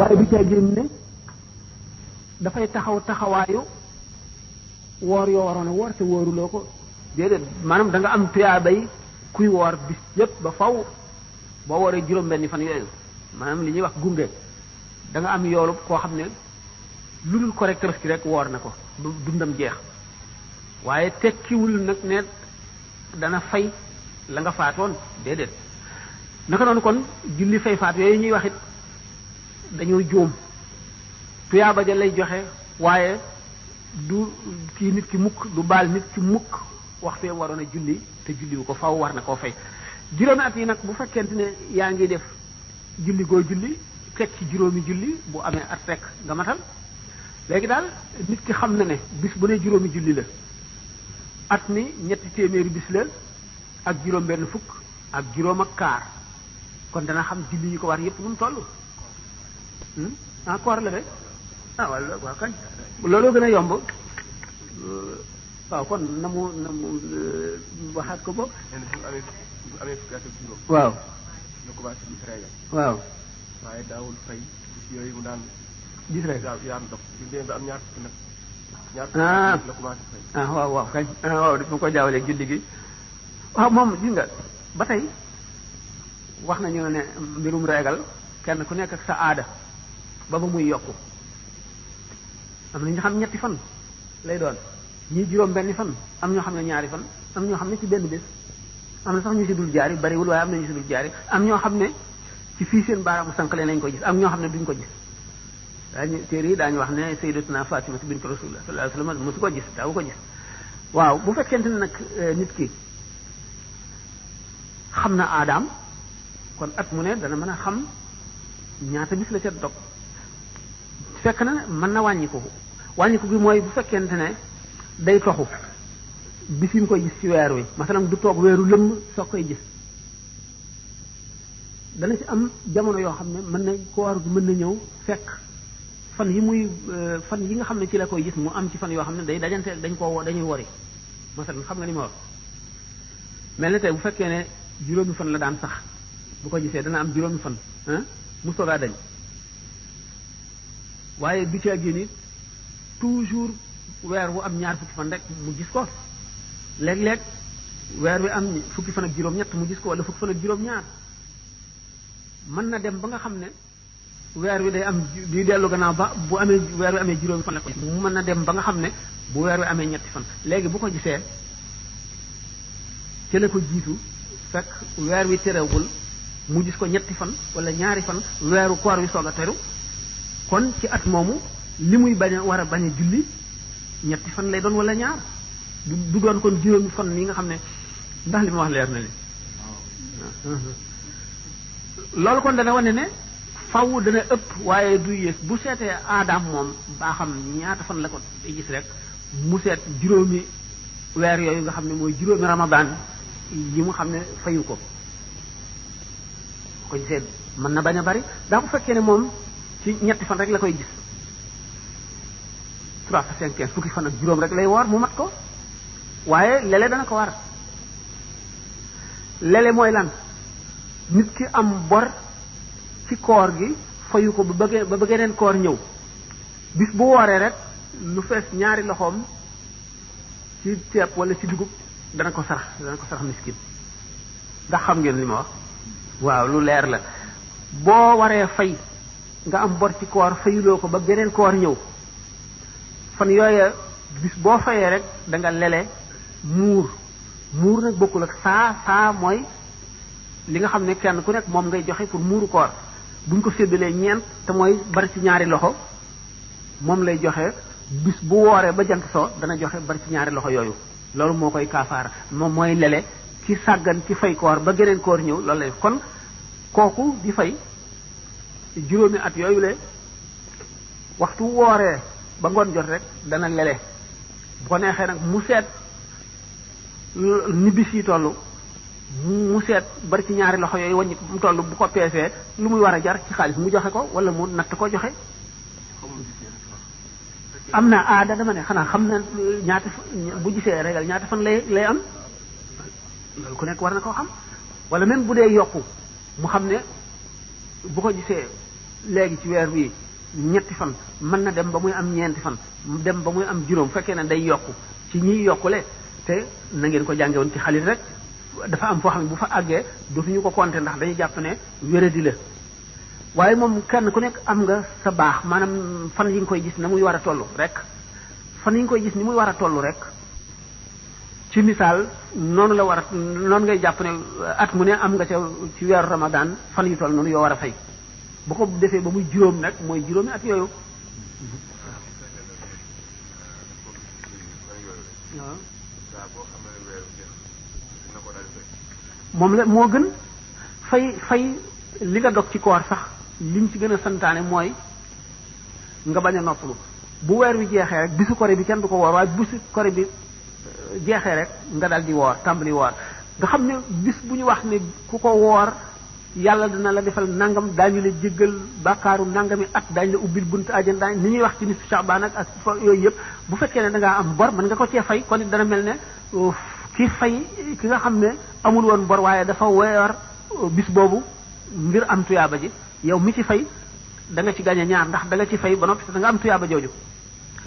waaye du caa génn ne dafay taxaw taxawaayu woor yoo waroon a woor te wóoruloo ko déedéet maanaam da nga am tuyaabay kuy woor bis yépp ba faw boo wooree juróom-benni fan yooyu maanaam li ñuy wax gunge da nga am yoolu koo xam ne lu dul correct Tabaski rek woor na ko dundam jeex waaye tekkiwul nag ne dana fay la nga faatoon déedéet naka noonu kon julli fay faat yooyu ñuy wax it dañoo juum tuyaaba ja lay joxe waaye du kii nit ki mukk du baal nit ki mukk wax fee waroon a julli te julliwu ko faw war na koo fay juróomi at yi nag bu fekkente ne yaa ngi def julli goo julli teg ci juróomi julli bu amee at rek nga matal léegi daal nit ki xam na ne bis bu ne juróomi julli la at mi ñetti téeméeri bis la ak juróom benn fukk ak juróom ak kaar kon dana xam julli yi ko war yépp nu mu toll ah koor la de ah wala waaw kañ looloo gën a yomb waaw kon na mu waxaat ko boog waaw waaw waaye daawul fay yooyu mu daan gis rek yaan dox ci dé ba am ñaar fukk nag ñaar fukk la commencé fay waaw waaw kañ waaw daf ma ko jaawaleeg julli gi waaw moom gis nga ba tey wax nañu ne mbirum reegal kenn ku nekk ak sa aada ba muy yokku am na ñu xam ñetti fan lay doon ñii juróom benni fan am ñoo xam ne ñaari fan am ñoo xam ne ci benn bés am na sax ñu si dul jaari bariwul waaye am na ñu si dul jaari am ñoo xam ne ci fii seen baaraamu sànqale lañ ko gis am ñoo xam ne duñ ko gis daañu téere yi daañu wax ne sayyidatuna Fatima bint Rasulullah sallallahu alayhi wasallam mosu ko gis daawu ko gis waaw bu fekkente ne nag nit ki xam na aadaam kon at mu ne dana mën a xam ñaata bis la ca dog fekk na mën na wàññiku gi mooy bu fekkente ne day toxu bis yi mu koy gis ci weer wi masalan du toog weeru lëmm soo koy gis dana ci am jamono yoo xam ne mën na koor gi mën na ñëw fekk fan yi nga xam ne ci la koy gis mu am ci fan yoo xam ne day dajante dañuy wori masalan xam nga ni ma wax mel na tey bu fekkee ne juróomi fan la daan sax bu ko gisee dana am juróomi fan mu soogaa dañ waaye du ca génn toujours weer wu am ñaar fukki fan rek mu gis ko léeg-léeg weer wi am fukki fan ak juróom-ñett mu gis ko wala fukki fan ak juróom-ñaar mën na dem ba nga xam ne weer wi day am di dellu gannaaw ba bu amee weer wi amee juróomi fan la ko mu mën na dem ba nga xam ne bu weer wi amee ñetti fan léegi bu ko gisee ci la ko jiitu fekk weer wi terewul mu gis ko ñetti fan wala ñaari fan weeru koor wi soog a teru kon ci at moomu li muy bañ a war a bañ a julli ñetti fan lay doon wala ñaar du doon kon juróomi fan yi nga xam ne ndax li ma wax leer na li loolu kon dana wane ne faw dana ëpp waaye du yées bu seetee aadaam moom baa xam ñaata fan la ko gis rek mu seet juróomi weer yooyu nga xam ne mooy juróomi ramadan yi mu xam ne fayu ko ko gisee mën na bañ a bari daa bu fekkee ne moom ci ñetti fan rek la koy gis 3 fa 5 15 fukki fan ak juróom rek lay woor mu mat ko waaye lele dana ko war lele mooy lan nit ki am bor ci koor gi fayu ko ba bëggee koor ñëw bis bu wooree rek lu fees ñaari loxoom ci ceeb wala ci dugub dana ko sarax miskin ndax xam ngeen li ma wax waaw lu leer la boo waree fay nga am bor ci koor fayuloo ko ba geneen koor ñëw fan yooya bis boo fayee rek da nga lele muur nag bokkul ak saa mooy li nga xam ne kenn ku nekk moom ngay joxe pour muuru koor buñ ko séddalee ñeent te mooy bari ci ñaari loxo moom lay joxe bis bu wooree ba jant soo dana joxe bari ci ñaari loxo yooyu loolu moo koy kaafaara moom mooy lele ci sàggan ci fay koor ba geneen koor ñëw loolu lay kon kooku di fay juróomi at yooyu le waxtu wooree ba ngoon jot rek dana lele bu ko neexee nag mu seet ni bis yi toll mu seet bari ci ñaari loxo yooyu wàññi mu toll bu ko peesee lu muy war a jar ci xaalis mu joxe ko wala mu natt ko joxe am na aada dama ne xanaa xam na ñaata bu gisee régal ñaata fan lay am loolu ku nekk war na koo xam wala même bu dee yokku mu xam ne bu ko gisee léegi ci weer wi ñetti fan mën na dem ba muy am ñeenti fan dem ba muy am juróom fekkee ne day yokku ci ñiy yokkule te na ngeen ko jànge woon ci xalit rek dafa am foo xam ne bu fa àggee dootuñu ko compter ndax dañuy jàpp ne wéradi la waaye moom kenn ku nekk am nga sa baax maanaam fan yi nga koy gis na muy war a toll rek fan yi nga koy gis ni muy war a toll rek ci misaal noonu la war a noonu ngay jàpp ne at mu ne am nga ca ci weeru Ramadan fan yu toll noonu yoo war a fay bu ko defee ba muy juróom nag mooy juróomi at yooyu moom la moo gën fay li nga dog ci koor sax liñ ci gën a santaane mooy nga bañ a noppalu bu weer wi jeexee rek bisu kore bi kenn du ko woor waaye bisu kore bi jeexee rek nga dal di woor tàmbali woor nga xam ne bis bu ñu wax ne ku ko woor yàlla dina la defal nangam daañu la jéggal bàkkaaru nangami at daañu la ubbil bunt àjjana daañu ni ñuy wax ci nisfu Sha'ban ak yooyu yëpp bu fekkee ne da ngaa am bor mën nga ko cee fay kon it dana mel ne ki fay ki nga xam ne amul woon bor waaye dafa weer bis boobu ngir am tuyaaba ji yow mi ci fay da nga ci gañe ñaar ndax da nga ci fay ba noppi da nga am tuyaaba jooju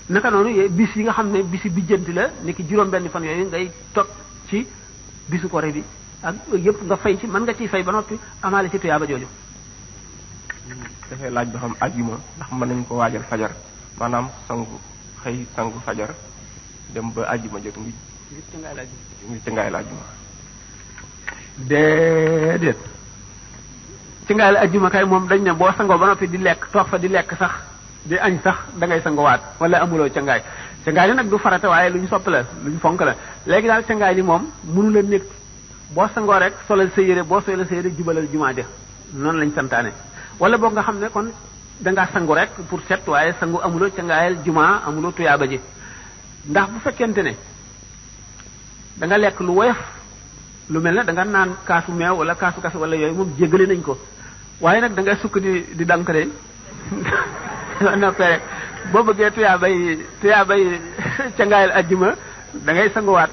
naka noonu bis yi nga xam ne bisi bijjanti la ni ki juróom-benn fan yooyu ngay toog ci bisu kore bi ak yëpp nga fay ci mën nga ciy fay ba noppi amaale ci tuyaaba jooju. dafay laaj ba xam ajjuma ndax mën nañu ko waajal fajar maanaam sangu fajar dem ba ajjuma jot ngi ci ngaay la ajjuma déedéet ci ngaay la ajjuma kay moom dañ ne boo sangoo ba noppi di lekk toog fa di lekk sax di añ sax da ngay sangowaat wala amuloo ca ngaay li nag du farata waaye lu ñu sopp la lu ñu fonk la léegi daal ca ngaay li moom mënu la nekk boo sangoo rek solal sa yére boo solal sa yére jubalal jumaa ja noonu lañ santaane wala boog nga xam ne kon dangaa sangu rek pour set waaye sangu amuloo ca ngaayal jumaa amuloo tuyaaba ji ndax bu fekkente ne da nga lekk lu woyof lu mel ne da nga naan kaasu meew wala kaasu kafe wala yooyu moom jéggale nañ ko waaye nag da ngay sukk di dank de noppee rek boo bëggee tuyaabay ca ngaayal ajjuma da ngay sanguwaat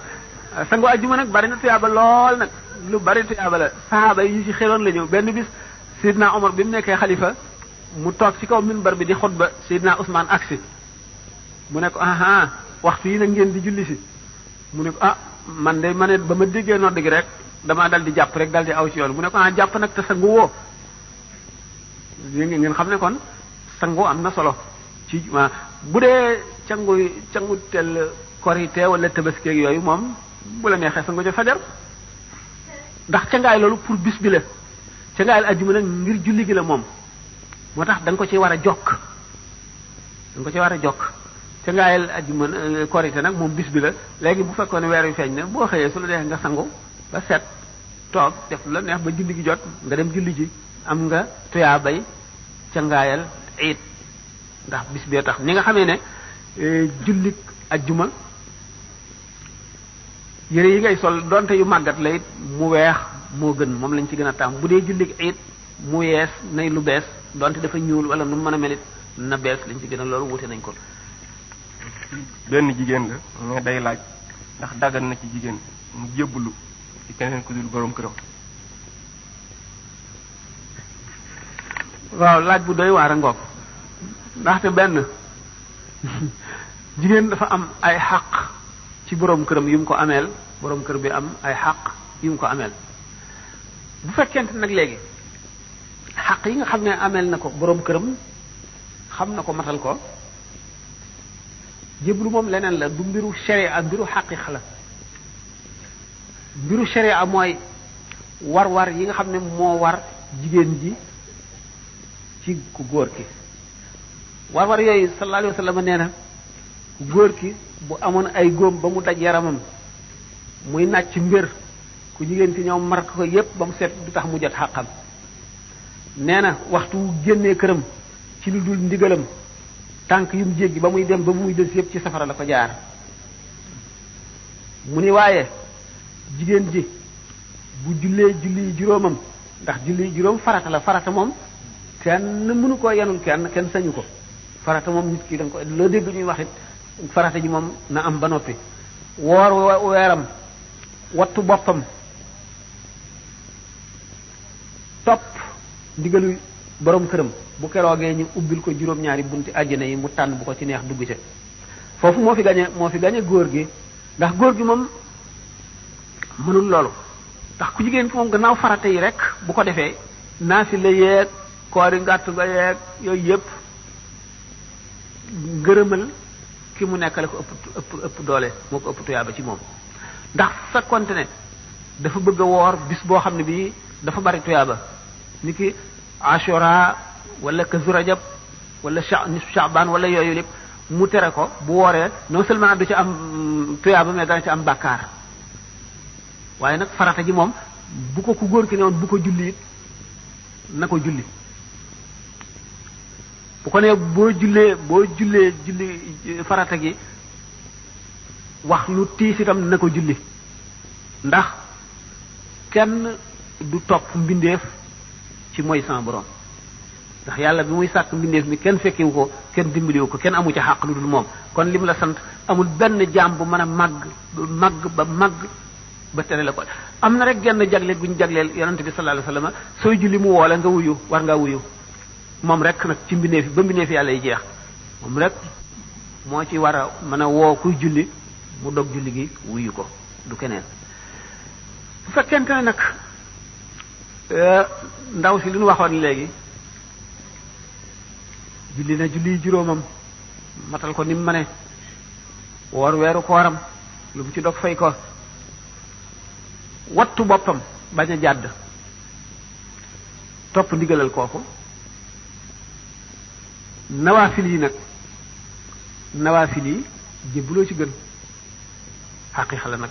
sangu ajjuma nag bari na tuyaaba lool nag lu bari tuyaaba la sahaaba yi ñu ci xeloon la ñëw benn bis Seydina Omar bi mu nekkee xalifa mu toog ci kaw minbar bi di xutba Seydina Ousmane aksi mu ne ko aha waxtu yi nag ngeen di julli si mu ne ko man de ma ne ba ma déggee nodd gi rek damaa dal di jàpp rek dal di aw ci yoon mu ne ko jàpp nag te sangu woo ngeen xam ne kon sangu am na solo ci bu dee cangu tel korite wala tabaski yooyu moom bu la neexee sangu ca fajar ndax cangaay loolu pour bis bi la cangaayal ajjuma nag ngir julli gi la moom moo tax da nga ko ci war a jokk cangaayal ajjuma korite nag moom bis bi la léegi bu fekkoon ne weer wi feeñ ne boo xëyee su la neexee nga sangu ba set toog def lu la neex ba julli gi jot nga dem julli ji am nga tuyaa bay cangaayal iid ndax bis bee tax ni nga xamee ne jullik ajjuma yére yi ngay sol donte yu màggat la it mu weex moo gën moom lañ ci gën a taam bu dee jullik iid mu yees nay lu bees donte dafa ñuul wala nu mën a melit na bees lañ ci gën a loolu wute nañ ko benn jigéen la mais day laaj ndax daggan na ci jigéen mu jébbalu ci keneen ku dul borom këram. waaw laaj bu doy waar a ngoog ndaxte benn jigéen dafa am ay xaq ci borom këram yu mu ko ameel borom kër bi am ay xaq yu mu ko ameel bu fekkente nag léegi xaq yi nga xam ne ameel na ko borom këram xam na ko matal ko jébbalu moom leneen la du mbiru sharia mbiru xaqiqa la mbiru sharia mooy war yi nga xam ne moo war jigéen ji ci ku góor ki war yooyu sallallahu alayhi wa sallam nee na ku góor ki bu amoon ay góom ba mu daj yaramam muy nàcc mbir ku jigéen ki ñëw mar ko yépp ba mu set du tax mu jot xàqam nee na waxtu génnee këram ci lu dul ndigalam tànk yu mu jéggi ba muy dem ba muy des yépp ci safara la ko jaar mu ni waaye jigéen ji bu jullee julli juróomam ndax julli juróom farata la farata moom kenn mënu koo yanul kenn sañu ko farata moom nit ki da nga ko loo dégg ñuy wax it farata ji moom na am ba noppi woor weeram wattu boppam topp ndigalu borom këram bu keroogee ñu ubbil ko juróom-ñaari bunti àjjana yi mu tànn bu ko ci neex dugg ca foofu moo fi gañe góor gi ndax góor gi moom mënul loolu ndax ku jigéen ki moom gannaaw farata yi rek bu ko defee naafila yeeg koori ngàtt nga yeeg yooyu yëpp ngërëmal ki mu nekkale ko ëpp doole moo ko ëpp tuyaaba ci moom ndax fekkonte ne dafa bëgg a woor bis boo xam ne bii dafa bari tuyaaba ni ki ashura wala kazu rajab wala sha'ban wala yooyu lépp mu tere ko bu wooree non seulement du ci am tuyaaba mais dana ci am bàkkaar waaye nag farata ji moom bu ko ku góor ki ne woon bu ko julli it na ko julli bu ko nee boo jullee julli farata gi wax lu tiis itam na ko julli ndax kenn du topp mbindeef ci mooy sama borom ndax yàlla bi muy sàkk mbindeef mi kenn fekkewu ko kenn dimbaliwu ko kenn amu ci xàq lu dul moom kon lim la sant amul benn jaam bu mën a màgg ba tere la ko am na rek genn jagle guñ jagleel yonent bi sallallahu alayhi wasallam sooy julli mu woole nga wuyu war ngaa wuyu moom rek nag ci mbindeef ba mbindeef yàlla yi jeex moom rek moo ci war a mën a woo kuy julli mu dog julli gi wuyu ko du keneen bu fekkente ne nag ndaw si li ñu waxoon léegi julli na julli juróomam matal ko ni mu mëne woor weeru kooram lu mu ci dog fay ko wattu boppam bañ a jàdd topp ndigalal kooku nawaafil yi jébbuloo ci gën xaqiiqa la nag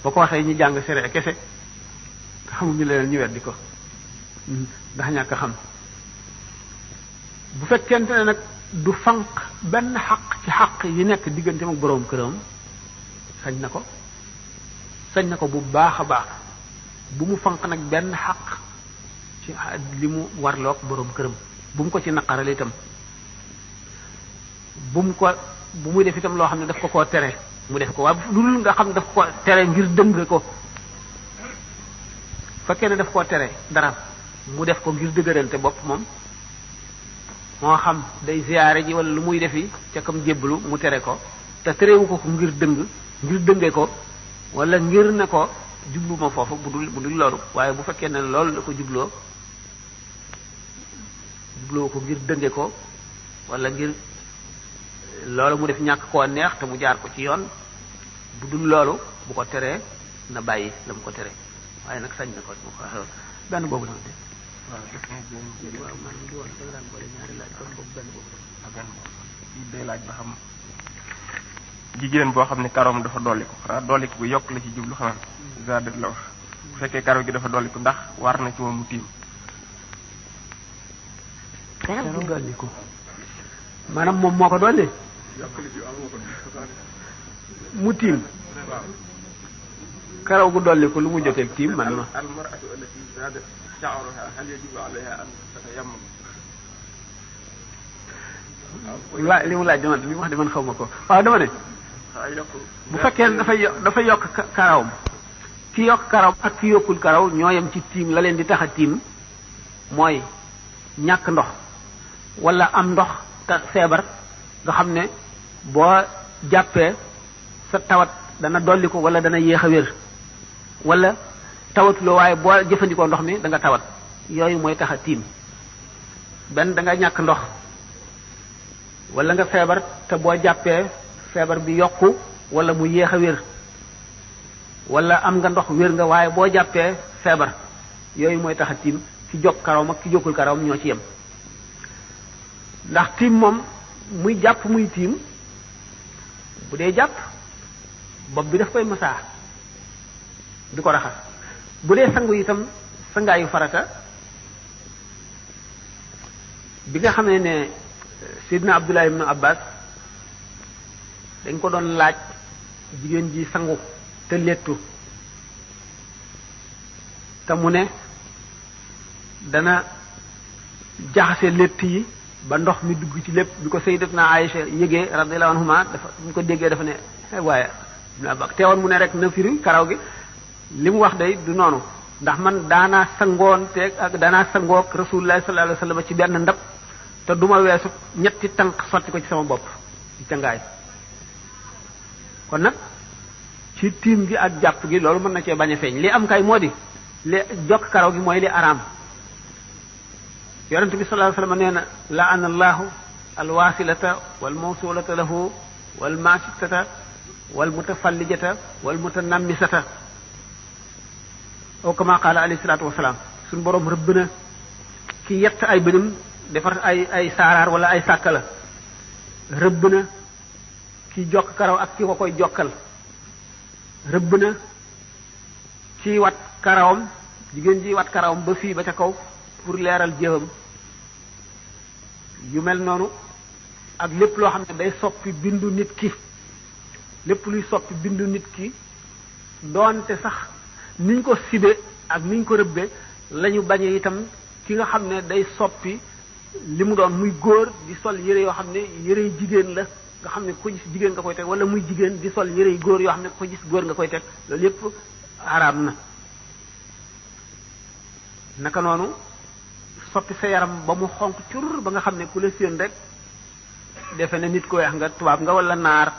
boo ko waxee ñu jàng sere kese te xamuñu leneen ñu weddi ko ndax ñàkk a xam bu fekkente ne nag du fanq benn xaq ci xaq yi nekk diggante ak boroom këram sañ na ko bu baax a baax bu mu fanq nag benn xaq ci li mu warloog boroom këram bu mu ko ci naqaral itam bu muy def itam loo xam ne daf ko koo tere mu def ko waaye lu dul nga xam ne daf ko tere ngir dëng ko fekkee ne daf koo tere dara mu def ko ngir dëgërante bopp moom moo xam day ziyaare ji wala lu muy defi ca kam jébbalu mu tere ko te terewu ko ngir dënge ko wala ngir ne ko jublu ma foofu bu dul loolu waaye bu fekkee ne loolu la ko jubloo ko ngir dënge ko wala ngir loolu mu def ñàkk koo neex te mu jaar ko ci yoon bu dul loolu bu ko teree na bàyyi la mu ko tere waaye nag sañ na ko mu ko benn boobu nag waaw man di woon da nga daan boole ñaari laaj kon boobu benn boobu day laaj ba xam jigéen boo xam ne karoom dafa dolliku xanaa dolliku bu yokk la ci jublu xanaa zadet la wax bu fekkee karaw gi dafa dolliku ndax war na ci moom mu tiim karaw dolliku maanaam moom moo ko dolli mu tiim karaw gu dolliku lu mu joteeg tiim man ma li mu laaj dama li mu wax de man xaw ma ko waaw dama ne bu fekkee dafa yokk karawam ki yokk karaw ak ki yokkul karaw ñoo yem ci tiim la leen di tax a tiim mooy ñàkk ndox wala am ndox te feebar nga xam ne boo jàppee sa tawat dana dolli ko wala dana yéex a wér wala tawatuloo waaye boo jëfandikoo ndox mi da nga tawat yooyu mooy tax a tiim benn da nga ñàkk ndox wala nga feebar te boo jàppee feebar bi yokku wala mu yéex a wér wala am nga ndox wér nga waaye boo jàppee feebar yooyu mooy tax a tiim ki jokk karawam ak ki jokkul karawam ñoo ci yem ndax tiim moom muy jàpp muy tiim bu dee jàpp bopp bi daf koy masaa di ko raxas bu dee sangu itam sangaayu farata bi nga xam ne Seydina Abdullah ibn Abbas dañ ko doon laaj jigéen ji sangu te lettu te mu ne dana jaxase lett yi ba ndox mi dugg ci lépp bi ko Sayyidatuna Aïcha yëgee radiyallahu anhuma dafa ñu ko déggee dafa ne waaye ibn Abbas teewoon mu ne rek na firi karaw gi li mu wax day du noonu ndax man daanaa sangoon teeg ak daanaa sangoog rasulullah sallallahu alayhi wasallam ci benn ndab te duma weesu ñetti tànk sotti ko ci sama bopp ci cangaay kon nag ci tiim gi ak jàpp gi loolu mën na cee bañ a feeñ li am kay moo di li jokk karaw gi mooy li araam yonent bi sallallahu alayhi wasallam nee na la'ana allahu alwasilata wal mawsulata lahu wal masitata wal mutafallijata wal mutanammisata aw kama qala alayhi salatu wasalaam suñu borom rëbb na ki yett ay bënam defar ay saaraar wala ay sàkka la rëbb na ki jokk karaw ak ki ko koy jokkal rëbb na ci wat karawam jigéen ji wat karawam ba fii ba ca kaw pour leeral jëfam yu mel noonu ak lépp loo xam ne day soppi bindu nit ki lépp luy soppi bindu nit ki doonte sax niñ ko sibe ak niñ ko rëbbe lañu bañe itam ki nga xam ne day soppi li mu doon muy góor di sol yére yoo xam ne yére jigéen la nga xam ne ko gis jigéen nga koy teg wala muy jigéen di sol yére góor yoo xam ne ko gis góor nga koy teg loolu yépp araam na naka noonu soppi sa yaram ba mu xonq cur ba nga xam ne ku la séen rek defe ne nit ko weex nga tubaab nga wala naar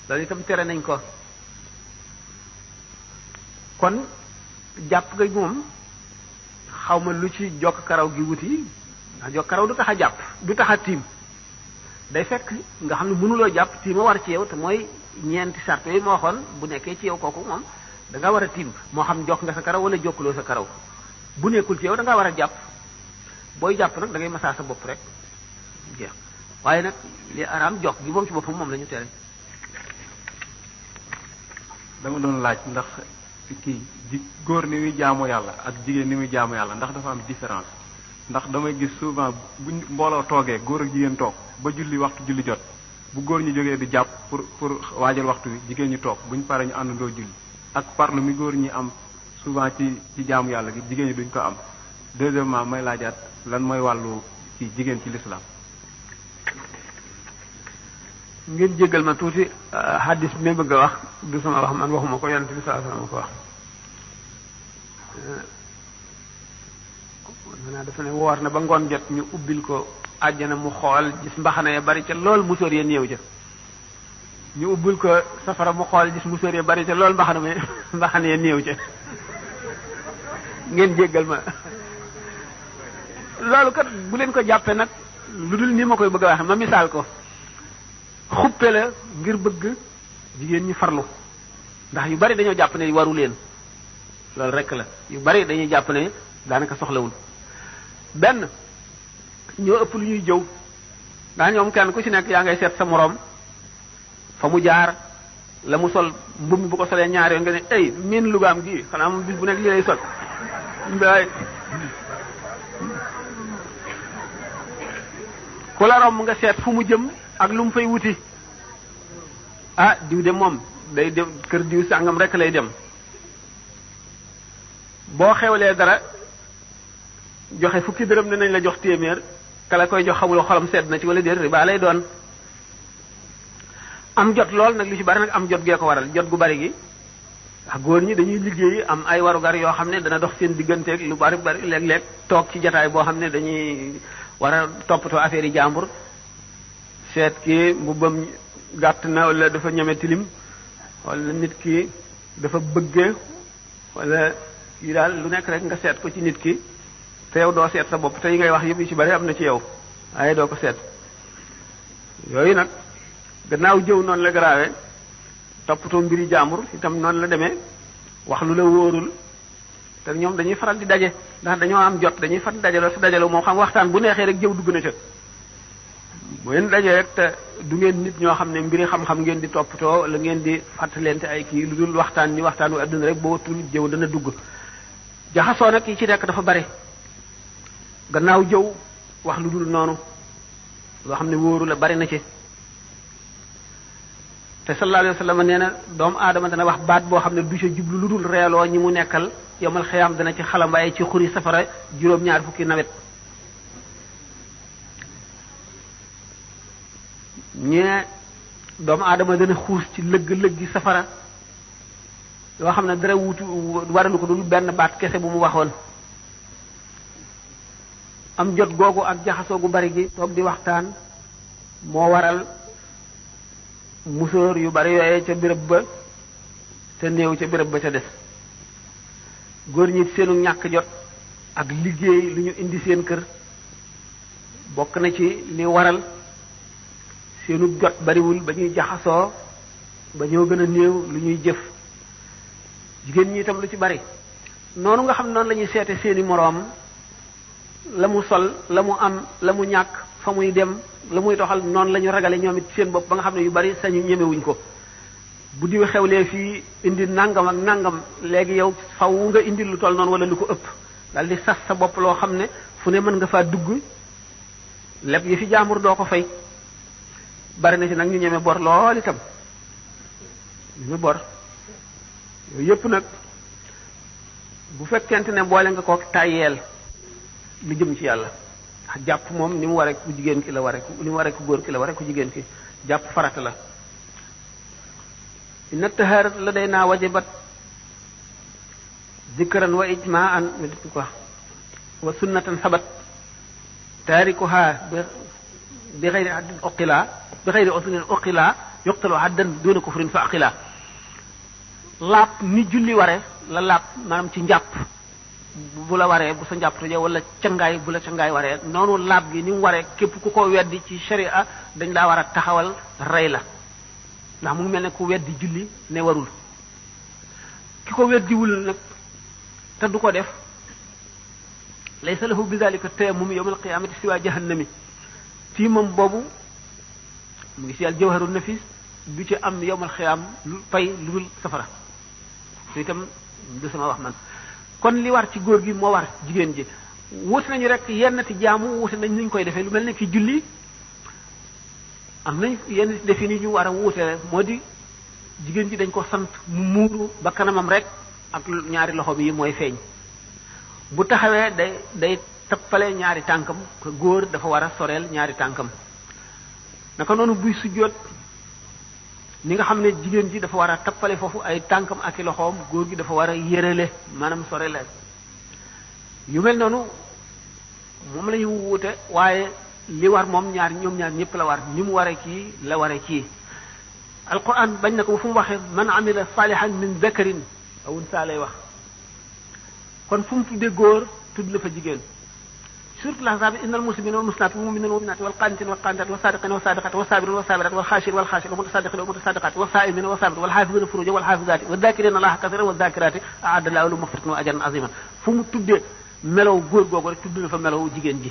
loolu itam tere nañ ko kon jàpp nga moom xaw ma lu ci jokk karaw gi wuti ndax jokk karaw du tax a jàpp du tax a tiim day fekk nga xam ne mënuloo jàpp tiima war ci yow te mooy ñeenti sart yooyu moo waxoon bu nekkee ci yow kooku moom da nga war a tiim moo xam jokk nga sa karaw wala jokkuloo sa karaw bu nekkul ci yow da nga war a jàpp booy jàpp nag da ngay masaa sa bopp rek jeex waaye nag li araam jokk gi moom ci boppam moom la ñu tere. dama doon laaj ndax kii góor ni muy jaamu yàlla ak jigéen ni muy jaamu yàlla ndax dafa am différence ndax damay gis souvent bu mbooloo toogee góor ak jigéen toog ba julli waxtu julli jot bu góor ñu jógee di jàpp pour waajal waxtu wi jigéen ñi toog buñ paree ñu àndandoo julli ak parle mi góor ñi am souvent ci jaamu yàlla gi jigéen ñi duñ ko am. deuxièmement may laajaat lan mooy wàllu ci jigéen ci l'islam. ngeen jéggal ma tuuti hadis bi may bëgg a wax du sama wax man waxuma ko yonent bi sallallahu alayhi wasallam ko wax maanaam dafa ne woor na ba ngoon jot ñu ubbil ko àjjana mu xool gis mbaxana ya bari ca lool musóor ya néew ca ñu ubbil ko safara mu xool gis musóor ya bari ca lool mbaxana ya néew ca ngeen jéggal ma loolu kat bu leen ko jàppee nag lu dul ni ma koy bëgg a waxe ma misaal ko xuppe la ngir bëgg jigéen ñi farlu ndax yu bari dañoo jàpp ne waru leen loolu rek la yu bari dañuy jàpp ne daanaka soxlawul benn ñoo ëpp lu ñuy jëw ndax ñoom kenn ku ci nekk yaa ngay seet sa moroom fa mu jaar la mu sol mbubb mi bu ko solee ñaari yoon nga ne ay miin lugaam gi xanaa moom bis bu nekk li lay sol mbaay ku la romb nga seet fu mu jëm ak lu mu fay wuti ah diw de moom day dem kër diw sàngam rek lay dem boo xewlee dara joxe fukki dërëm ne nañ la jox téeméer kala koy jox xamul xolam sedd na ci wala déet riba lay doon am jot lool nag li ci bari nag am jot gee ko waral jot gu bari gi ndax góor ñi dañuy liggéey am ay warugar yoo xam ne dana dox seen digganteeg lu bari léeg-léeg toog ci jataay boo xam ne dañuy war a toppatoo affaire yi jàmbur seet ki mbubbam gàtt na wala dafa ñeme tilim wala nit ki dafa bëgge wala yi daal lu nekk rek nga seet ko ci nit ki te yow doo seet sa bopp te yi ngay wax yëpp yi ci bari am na ci yow waaye doo ko seet yooyu nag gannaaw jëw noonu la garaawe toppatoo mbiri jàmbur itam noonu la demee wax lu la wóorul te ñoom dañuy faral di daje ndax dañoo am jot dañuy faral di dajaloo su dajaloo moom xam waxtaan bu neexee rek jëw dugg na ca bu ngeen dajee rek te du ngeen nit ñoo xam ne mbiri xam-xam ngeen di toppatoo la ngeen di fàttalente ay kii lu dul waxtaan ni waxtaanu adduna rek boo watul jëw dana dugg jaxasoo nag yi ci nekk dafa bari gannaaw jëw wax lu dul noonu loo xam ne wóoru la bari na ci te sallallahu alayhi wa sallam nee na doomu aadama dana wax baat boo xam ne du ca jublu lu dul reeloo ñi mu nekkal yomal xiyaam dana ci xalambaay ci xuri safara juróom-ñaar fukki nawet ñee doomu aadama dana xuus ci lëgg-lëggi safara loo xam ne dara wutu waralu ko dul benn baat kese bu mu waxoon. am jot googu ak jaxasoo gu bari gi toog di waxtaan moo waral musóor yu bari yooyee ca béréb ba te néew ca béréb ba ca des góor ñi seenu ñàkk jot ak liggéey lu ñu indi seen kër bokk na ci li waral seenu jot bariwul ba ñuy jaxasoo ba ñoo gën a néew lu ñuy jëf jigéen ñi itam lu ci bari noonu nga xam noonu la ñuy seete seeni moroom la mu sol la mu am la mu ñàkk fa muy dem la muy doxal noonu la ñu ragale ñoom it seen bopp ba nga xam ne yu bari sañu ñemewuñ ko bu diw xewlee fii indi nangam ak nangam léegi yow faw nga indi lu toll noonu wala lu ko ëpp dal di sas sa bopp loo xam ne fu ne mën nga faa dugg lépp yi fi jaamur doo ko fay bari na ci nag ñu ñeme bor lool itam ñu bor yooyu yëpp nag bu fekkente ne boole nga ko tàyyeel lu jëm ci yàlla ndax jàpp moom ni mu waree ku jigéen ki la waree ni mu waree ku góor ki la waree ku jigéen ki jàpp farata la inna taharat la day naa wajabat zikran wa ijmaan ko wa sunnatan sabat taarikuha bi xayri haddin uqila bi xayri usnin uqila yuqtalu haddan duna kufrin fa aqila laab ni julli ware la laab maanaam ci njàpp bu la waree bu sa njàpp tojee wala cangaay bu la cangaay waree noonu laab gi ni mu waree képp ku ko weddi ci sharia dañ laa war a taxawal rey la ndax mu ngi mel ne ku weddi julli ne warul ki ko weddiwul nag te du ko def laysa lahu bi zalika tayammum yawm al-qiyamati siwa jahannami fii moom boobu mu ngi si al jawharu nafis du ci am yawm al-qiyam lu pay lu dul safara su itam du sama wax man kon li war ci góor gi moo war jigéen ji wuute nañu rek yenn ti jaamu wuute nañ nuñ koy defee lu mel ne ki julli am nañ yenn defi ni ñu war a wuute moo di jigéen ji dañ ko sant mu muuru ba kanamam rek ak ñaari loxo bi mooy feeñ bu taxawee day tappale ñaari tànkam góor dafa war a soreel ñaari tànkam naka noonu buy sujjóot ni nga xam ne jigéen ji dafa war a tappale foofu ay tànkam ak i loxoom góor gi dafa war a yërale maanaam sorele yu mel noonu moom la ñu wuute waaye li war moom ñoom ñaar ñëpp la war ni mu waree kii la waree kii alquran bañ na ko bu fu mu waxee man amila salihan min zakarin aw unsa lay wax kon fu mu tuddee góor tudd la fa jigéen surtout l'ahzab innal muslimina wal muslimat wal mu'minina wal mu'minat wal qanitina wal qanitat was sadiqina was sadiqat was sabirina was sabirat wal khashirina wal khashirat wal mutasaddiqina wal mutasaddiqat was sa'imina was sabirat wal hafizina furujahum wal hafizati wal dhakirina allaha kathiran wal dhakirati a'adda lahu lahum maghfiratan wa ajran azima fu mu tuddee melaw góor googu rek tudd na fa melaw jigéen ji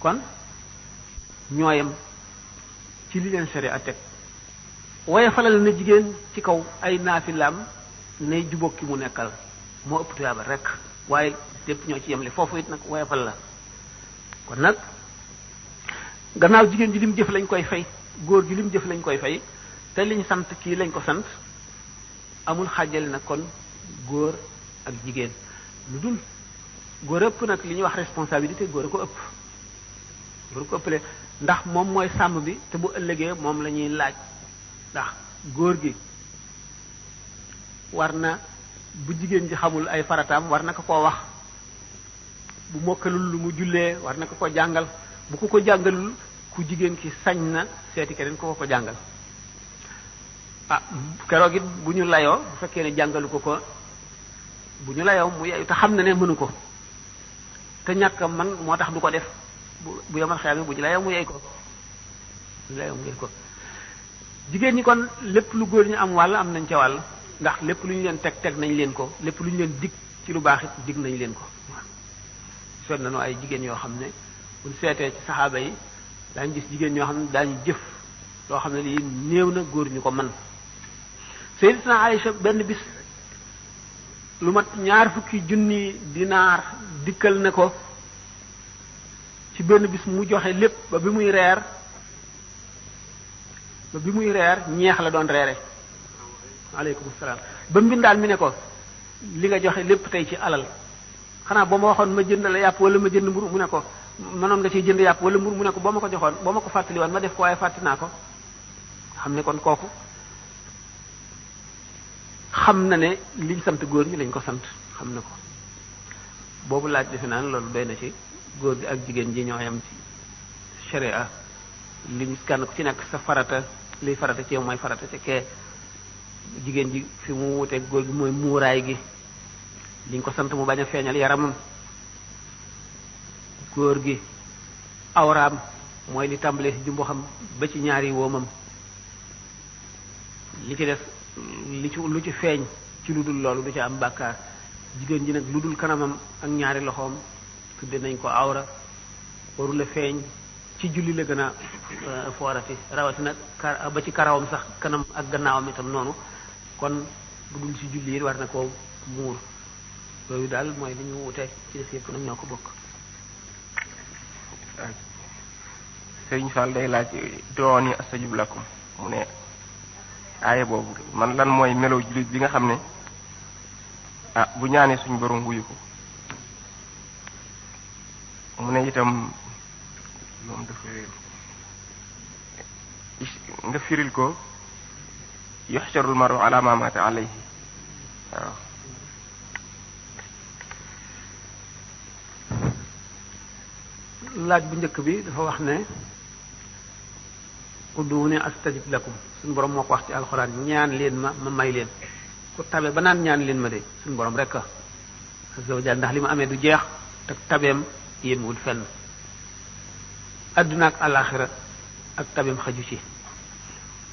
kon ñooyam ci li leen sharia teg waaye falal na jigéen ci kaw ay naafilaam nay jubóog ki mu nekkal moo ëpp tuyaaba rek waaye lépp ñoo ci yemle foofu it nag waaye fal la kon nag gannaaw jigéen ji lim jëf lañ koy fay góor gi lim jëf lañ koy fay te liñ sant kii lañ ko sant amul xàjjale nag kon góor ak jigéen lu dul góor ëpp nag li ñuy wax responsabilité góor a ko ëpp góor a ko ëppale ndax moom mooy sàmm bi te bu ëllëgee moom la ñuy laaj ndax góor gi war na bu jigéen ji xamul ay farataam war na ko koo wax bu mokkalul lu mu jullee war na ko jàngal bu ko jàngalul ku jigéen ki sañ na seeti keneen ko jàngal ah keroog it bu ñu layoo bu fekkee ne jàngalu ko bu ñu layoo mu yeeyu te xam na ne mënu ko te ñàkk man moo tax du ko def bu yomal xeer bi bu ñu layoo mu yeey ko jigéen ñi kon lépp lu góor ñu am wàll am nañ ca wàll ndax lépp lu ñu leen teg nañ leen ko lépp lu ñu leen dig ci lu baax it dig nañ leen ko seet nañu ay jigéen yoo xam ne buñ seetee ci saxaaba yi daañu gis jigéen ñoo xam ne daañu jëf loo xam ne lii néew na góor ñu ko mën Sayyidatuna Aïcha benn bis lu mat 20 junni dinaar dikkal na ko ci benn bis mu joxe lépp ba bi muy reer ñeex la doon reere aleykum salaam ba mbindaan mi ne ko li nga joxe lépp tey ci alal xanaa boo ma waxoon ma jënd la yàpp wala ma jënd mburu mu ne ko mënoon nga ciy jënd yàpp wala mburu mu ne ko boo ma ko joxoon boo ma ko fàttali woon ma def ko waaye fàtti naa ko xam ne kon kooku xam na ne liñ sant góor ñi lañ ko sant xam na ko boobu laaj defe naa loolu doy na ci góor gi ak jigéen ji ñoo yam ci sharia liñ kenn ku ci nekk sa farata liy farata ci yow mooy farata ci kee jigéen ji fi mu wuteeg góor gi mooy muuraay gi liñ ko sant mu bañ a feeñal yaramam góor gi awraam mooy li tàmbalee ci jumbo xam ba ci ñaari woomam li ci def lu ci feeñ ci lu dul loolu du ci am bàkkaar jigéen ji nag lu dul kanamam ak ñaari loxoom tudde nañ ko awra waru la feeñ ci julli la gën a foorati rawatina ba ci karawam sax kanam ak gannaawam itam noonu kon bu dul ci julli yi war na koo muur yooyu daal mooy li ñu wute ci des yëpp nag ñoo ko bokk. Sëriñ Fall day laaj dooni astajib lakum mu ne aaye boobu man lan mooy melo jullit bi nga xam ne bu ñaanee suñu borom wuyu ko mu ne itam moom dafa nga firil ko yuxsharul maru ala ma mata alayhi waaw laaj bu njëkk bi dafa wax ne ud'uuni astajib lakum suñu borom moo ko wax ci alxuraan ñaan leen ma may leen ku tabe ba naan ñaan leen ma de suñu borom rek azza wa jalla ndax li ma amee du jeex te tabeem yéemwul fenn adduna ak alaxira ak tabeem xaju ci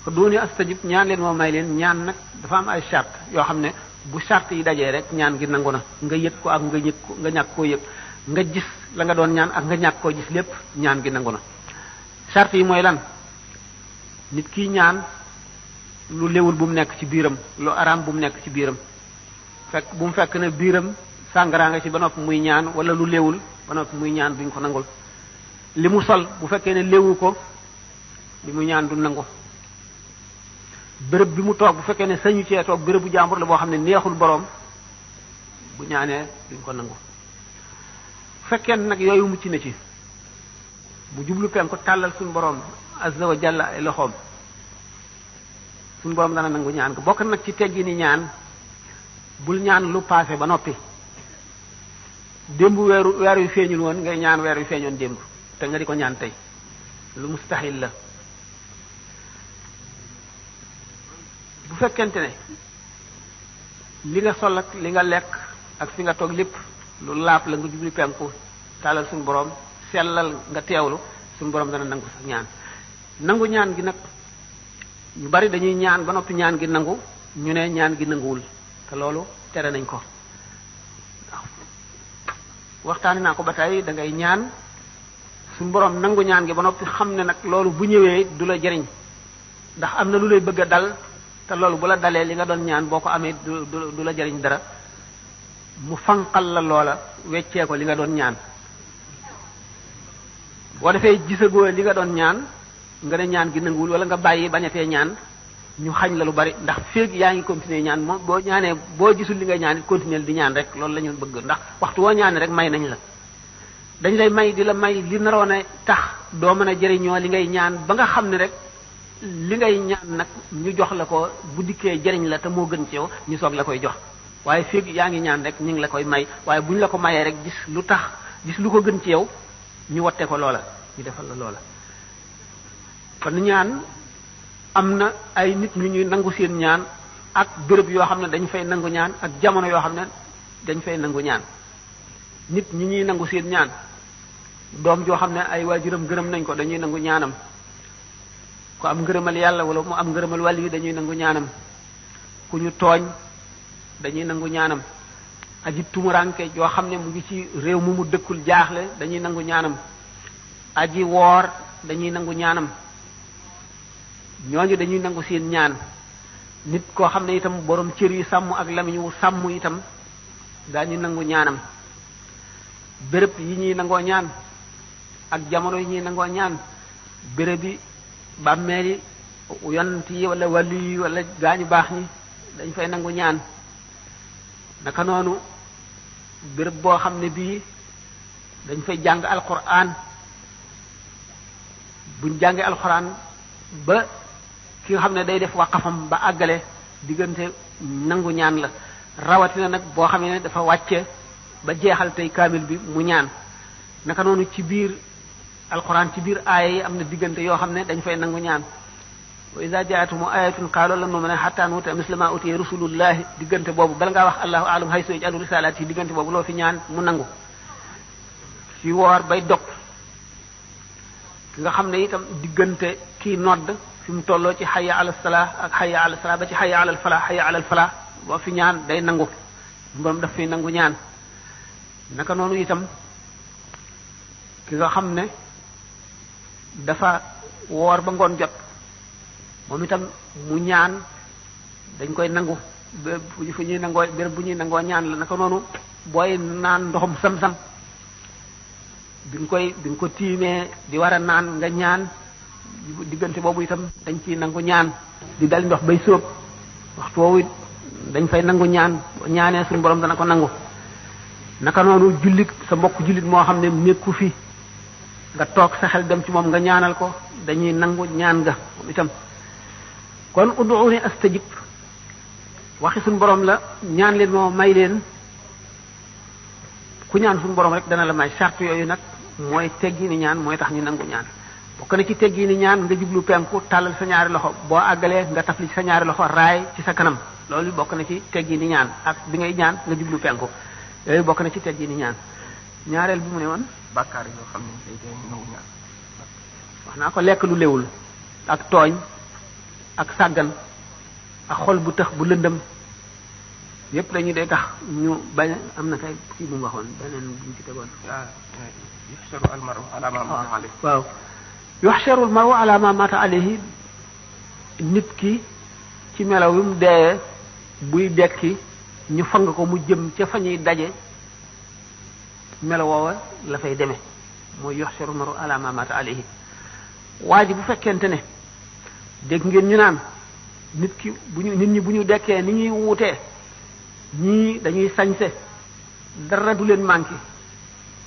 ud'uuni astajib ñaan leen ma may leen ñaan nag dafa am ay charte yoo xam ne bu charte yi dajee rek ñaan gi nangu na nga yëg ko ak nga ñàkk koo yëg nga gis la nga doon ñaan ak nga ñàkk koo gis lépp ñaan gi nangu na charte yi mooy lan nit ki ñaan lu léwul bu mu nekk ci biiram lu araam bu mu nekk ci biiram bu mu fekk ne biiram sàngara nga ci ba noppi muy ñaan wala lu léwul ba noppi muy ñaan duñ ko nangul li mu sol bu fekkee ne léwu ko li mu ñaan du nangu béréb bi mu toog bu fekkee ne sañu cee toog béréb bu jàmbur la boo xam ne neexul boroom bu ñaanee duñ ko nangu bu fekkee nag yooyu mucc na ci bu jublu penku tàllal suñu boroom azza wa jalla ay loxoom suñu boroom dana nangu ñaan ko bokk nag ci teggi ni ñaan bul ñaan lu paase ba noppi démb weer yu feeñul woon ngay ñaan weer yu feeñoon démb te nga di ko ñaan tey lu mustahil la bu fekkente ne li nga sol ak li nga lekk ak fi nga toog lépp lu laap la nga jubli penku tàllal suñu boroom sellal nga teewlu suñu boroom dana nangu sax ñaan nangu ñaan gi nag ñu bari dañuy ñaan ba noppi ñaan gi nangu ñu ne ñaan gi nanguwul te loolu tere nañ ko waxtaani naa ko ba tey da ngay ñaan suñu boroom nangu ñaan gi ba noppi xam ne nag loolu bu ñëwee du la jariñ ndax am na lu lay bëgg a dal te loolu bu la dalee li nga doon ñaan boo ko amee du la jariñ dara mu fanqal la loola weccee ko li nga doon ñaan boo defee gisagoo li nga doon ñaan nga ne ñaan gi nanguwul wala nga bàyyi bañatee ñaan ñu xañ la lu bari ndax féeg yaa ngi continuer ñaan moom boo ñaanee boo gisul li ngay ñaan it continuer di ñaan rek loolu la ñu bëgg ndax waxtu woo ñaane rek may nañ la dañ lay may di la may li naroon a tax doo mën a jëriñoo li ngay ñaan ba nga xam ne rek li ngay ñaan nag ñu jox la ko bu dikkee jëriñ la te moo gën ci yow ñu soog la koy jox waaye féeg yaa ngi ñaan rek ñu ngi la koy may waaye bu ñu la ko mayee rek gis lu ko gën ci yow ñu watte ko loola ñu defal la loola kon ñaan am na ay nit ñu ñuy nangu seen ñaan ak béréb yoo xam ne dañu fay nangu ñaan ak jamono yoo xam ne dañ fay nangu ñaan nit ñi ñuy nangu seen ñaan doom joo xam ne ay waajuram gërëm nañ ko dañuy nangu ñaanam ku am ngërëmal yàlla wala mu am ngërëmal wàll yi dañuy nangu ñaanam ku ñu tooñ dañuy nangu ñaanam aji tumuranke joo xam ne mu ngi ci réew mu dëkkul jaaxle dañuy nangu ñaanam aji woor dañuy nangu ñaanam ñooñu dañuy nangu seen ñaan nit koo xam ne itam borom cër yu sàmm ak lamiñ wu sàmm itam daañu nangu ñaanam béréb yi ñuy nangoo ñaan ak jamono yi ñuy nangoo ñaan béréb yi bàmmeel yi yonent yi wala wàllu yi wala gaañu baax ñi dañ fay nangu ñaan naka noonu béréb boo xam ne bii dañ fay jàng alquran buñ jàngee alquran ba ki nga xam ne day def waqafam ba àggale diggante nangu ñaan la rawatina nag boo xam ne dafa wàcce ba jeexal tey kaamil bi mu ñaan naka noonu ci biir alquran ci biir aaya yi am na diggante yoo xam ne dañ fay nangu ñaan wa iza ja'atuhum ayatun qalu lan nu'mina hatta nu'ta misla ma utiya rusulullahi diggante boobu bala ngaa wax allahu a'lam haythu yaj'alu risalati yi diggante boobu loo fi ñaan mu nangu ci woor bay dog ki nga xam ne itam diggante kii nodd fi mu tolloo ci hayya ala salah ak hayya ala salah ba ci hayya ala falah hayya ala falah boo fi ñaan day nangu borom daf fi nangu ñaan naka noonu itam ki nga xam ne dafa woor ba ngoon jot moom itam mu ñaan dañ koy nangu fu ñuy nangoo béréb bu ñuy nangoo ñaan la naka noonu booy naan ndoxum sam-sam bi nga ko tiimee di war a naan nga ñaan diggante boobu itam dañ ciy nangu ñaan di dal ndox bay sóob waxtu woowu dañ fay nangu ñaan ñaanee suñu borom dana ko nangu naka noonu jullit sa mbokk jullit moo xam ne nekku fi nga toog sa xel dem ci moom nga ñaanal ko dañuy nangu ñaan nga moom itam kon ud'uuni astajib waxi suñu borom la ñaan leen moo may leen ku ñaan suñu borom rek dana la may charte yooyu nag mooy teggi ni ñaan mooy tax ñu nangu ñaan bokk na ci teggi ni ñaan nga jublu penku tàllal sa ñaari loxo boo àggalee nga tafli ci sa ñaari loxo raay ci sa kanam loolu bokk na ci teggi ni ñaan ak bi ngay ñaan nga jublu penku yooyu bokk na ci teggi ni ñaan ñaareel bi mu ne woon bàkkaar yoo xam ne day tee ñu nangu ñaan wax naa ko lekk lu léwul ak tooñ ak sàggan ak xol bu tëx bu lëndëm yépp dañuy day tax ñu bañ am na kay kii bu mu waxoon beneen bu ñu ci tegoon yuhsharu al-mar'u ala ma mata alayhi waaw yuhsharu al-mar'u ala ma mata alayhi nit ki ci melaw wi mu deewee buy dekki ñu fang ko mu jëm ca fa ñuy daje melaw woowa la fay demee mooy yuhsharu al-mar'u ala ma mata alayhi waa ji bu fekkente ne dégg ngeen ñu naan nit ñi bu ñu dekkee ni ñuy wuutee ñii dañuy sañse dara du leen manqué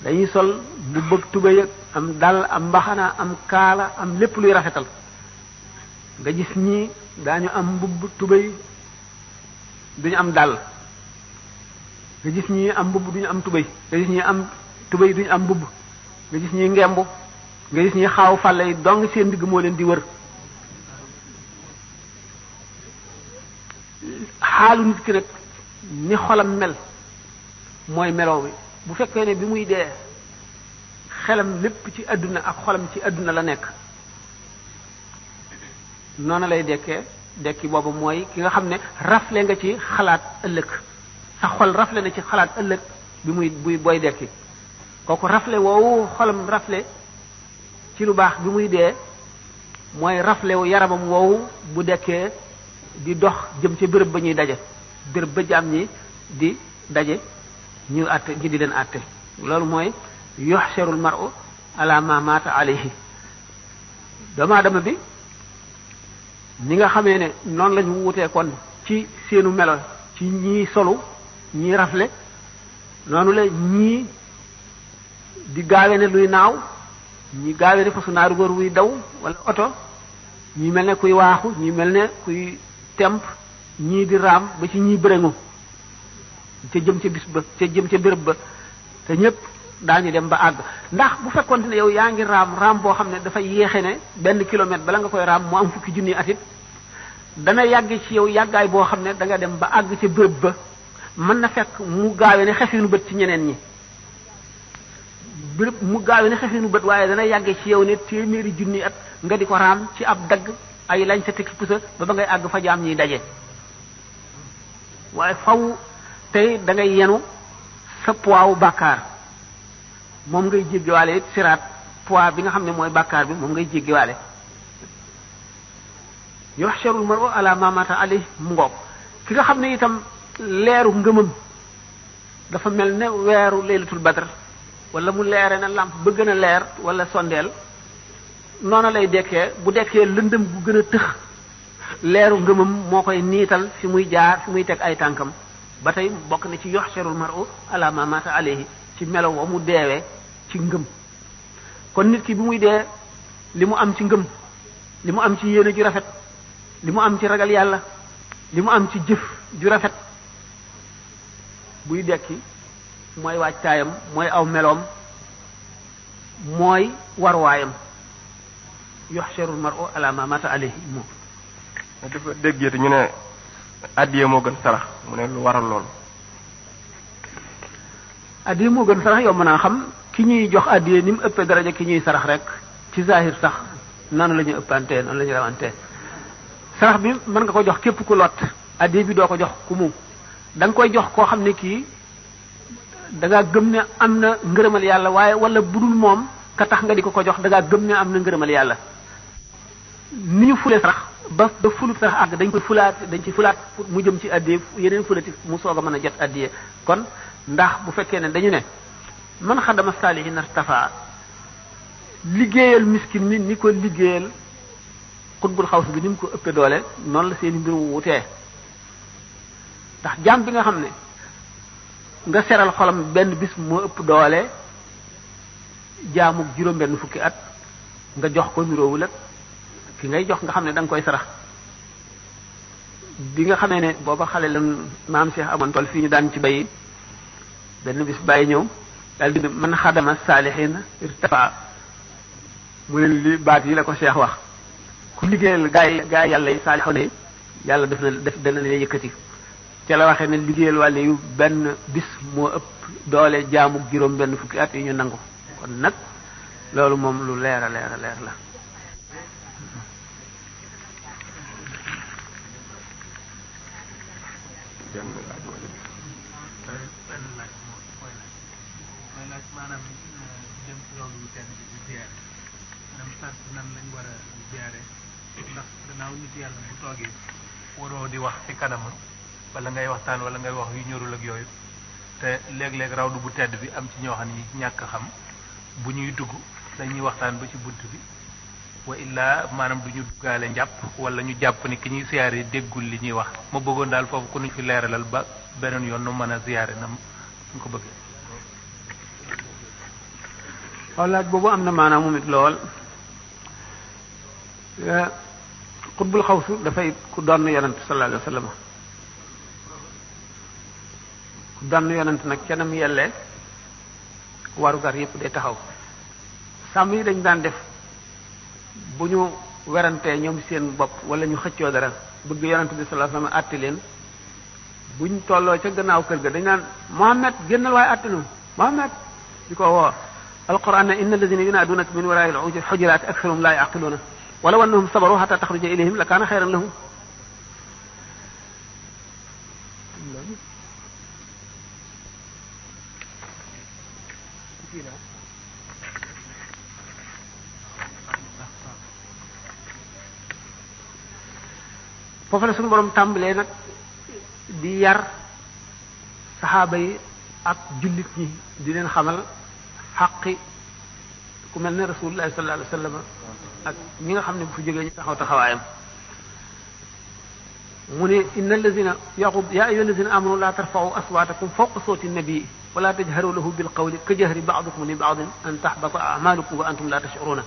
dañuy sol bu bëgg tubéy am dal am mbaxana am kaala am lépp luy rafetal nga gis ñii daañu am mbubb tubéy duñu am dal nga gis ñii am mbubb duñu am tubéy nga gis ñii am tubéy duñu am mbubb nga gis ñii ngemb nga gis ñii xaaw fàlle yi dong seen digg moo leen di wër xaalu nit ki nag ni xolam mel mooy meloo bi bu fekkee ne bi muy dee xelam lépp ci àdduna ak xolam ci àdduna la nekk noonu lay dekkee dekki boobu mooy ki nga xam ne rafle nga ci xalaat ëllëg sa xol rafle na ci xalaat ëllëg booy dekki kooku rafle woowu xolam rafle ci lu baax bi muy dee mooy rafle wu yaramam woowu bu dekkee di dox jëm ci béréb ba ñuy daje béréb ba jaam ñi di daje ñu àtte ñi di leen àtte loolu mooy yuhsharul mar'u ala ma mata alayhi doomu aadama bi ñi nga xamee ne noonu la ñu wutee kon ci seenu melo ci ñii solu ñii rafle noonu la ñii di gaawe ne luy naaw ñii gaawe ne fasu naaru góor wuy daw wala oto ñii mel ne kuy waaxu ñii mel ne kuy temp ñii di raam ba ci ñii bëreŋu ca jëm ca bis ba ca jëm ca béréb ba te ñépp daañu dem ba àgg ndax bu fekkoon ne yow yaa ngi raam boo xam ne dafa yéexe ne benn kilomètre bala nga koy raam mu am fukki junni atit dana yàgg ci yow yàggaay boo xam ne da nga dem ba àgg ca béréb ba mën na fekk mu gaawe ne xefinu bët ci ñeneen ñi béréb mu gaawe ne xefinu bët waaye dana yàgg ci yow ne téeméeri junni at nga di ko raam ci ab dagg ay lañ sa tekki pusa ba ngay àgg fa jaam ñiy daje waaye faw tey da ngay yenu sa poids wu bàkkaar moom ngay jéggiwaale it siraat poids bi nga xam ne mooy bàkkaar bi moom ngay jéggiwaale yuhsharul mar'u ala ma mata alayhi mu ngoog ki nga xam ne itam leeru ngëmam dafa mel ne weeru laylatul badr wala mu leere na lampe ba gën a leer wala sondeel noonu lay dekkee bu dekkee lëndëm gu gën a tëx leeru ngëmam moo koy niital fi muy jaar fi muy teg ay tànkam ba tey bokk na ci yuhsharul mar'u ala ma mata alayhi ci melo wa mu deewee ci ngëm kon nit ki bi muy dee li mu am ci ngëm li mu am ci yéene ju rafet li mu am ci ragal yàlla li mu am ci jëf ju rafet buy dekki mooy waajtaayam mooy aw meloom mooy warwaayam yuhsharul mar'u ala ma mata alayhi moom dafa déggee te ñu ne addiye moo gën sarax mu ne lu waral loolu. addiye moo gën sarax yow mën naa xam ki ñuy jox addiye ni mu ëppee daraja ki ñuy sarax rek ci zahir sax noonu la ñu ëppantee noonu la ñu rawantee sarax bi mën nga ko jox képp ku lot addiye bi doo ko jox ku mu da nga koy jox koo xam ne kii da ngaa gëm ne am na ngërëmal yàlla waaye wala budul moom ka tax nga di ko jox da ngaa gëm ne am na ngërëmal yàlla ni ñu fulee sarax ba fulut sarax àgg dañ ci fulaat mu jëm ci addiye yeneen fulati mu soog a mën a jot addiye kon ndax bu fekkee ne dañu ne man xadama saalihin artafa liggéeyal miskin mi ni ko liggéeyal xutbul xaws bi ni mu ko ëppee doole noonu la seeni mbir wutee ndax jaam bi nga xam ne nga seral xolam benn bis moo ëpp doole jaamu juróom-benn fukki at nga jox ko niroowul ak ki ngay jox nga xam ne da nga koy sarax bi nga xamee ne booba xale la maam Cheikh amoon tool fii ñu daan ci bay benn bis bàyyi ñëw daal di man xadama saalihin irtafa mu ne li baat yi la ko Cheikh wax ku liggéeyal gaa yàlla yi saalixoon yàlla dana leen yëkkati ca la waxee ne liggéeyal wàlle yu benn bis moo ëpp doole jaamu juróom benn fukki at yi ñu nangu kon nag loolu moom lu leer a leer la maanaam dem ci loolu lu tenn bi di ziyaare maanaam sant nan lañ war a ziyaare ndax gannaaw nit yàlla bu toogee waroo di wax ci kanamam wala ngay waxtaan wala ngay wax yu ñorul ak yooyu te léeg-léeg rawdu bu tedd bi am ci ñoo xam ni ñàkk xam bu ñuy dugg dañuy waxtaan ba ci bunt bi wa illaa maanaam du ñu duggaale njàpp wala ñu jàpp ni ki ñuy ziyaare déggul li ñuy wax ma bëggoon daal foofu ku ñu fi leeralal ba beneen yoon nu mën a ziyaare na ñu ko bëggee. waaw laaj boobu am na maanaam moom it lool xutbul xawsu dafay ku doon yonent sallallahu alayhi wa sallam ku doon yonent nag kenam yellee warugar yëpp day taxaw sàmm yi dañ daan def bu ñu werantee ñoom seen bopp wala ñu xëccoo dara bëgg yonent bi sallallahu alayhi wa sallam àtte leen buñ tolloo ca gannaaw kër ga dañ naan Muhammad génnal waaye àtte nu Muhammad di ko woo alquran ne inna alladina yunaadunaka min waraai alxujuraati aktharuhum laa yaqiluuna walaw annahum sabaru xata taxruja ilayhim la kaana xayran lahum foofu la suñu borom tàmbalee nag di yar saxaaba yi ak jullit ñi di leen xamal xaqi ku mel ne rasulullah sallallahu alayhi wa sallam ak ñi nga xam ne bu fi jógee ñu taxaw taxawaayam mu ne inna allazina yaqub ya ayyuha allazina amanu la tarfa'u aswatakum fawqa sawti nabii wala tajharu lahu bil qawli ka jahri ba'dikum li ba'din an tahbata a'malukum wa antum la tash'uruna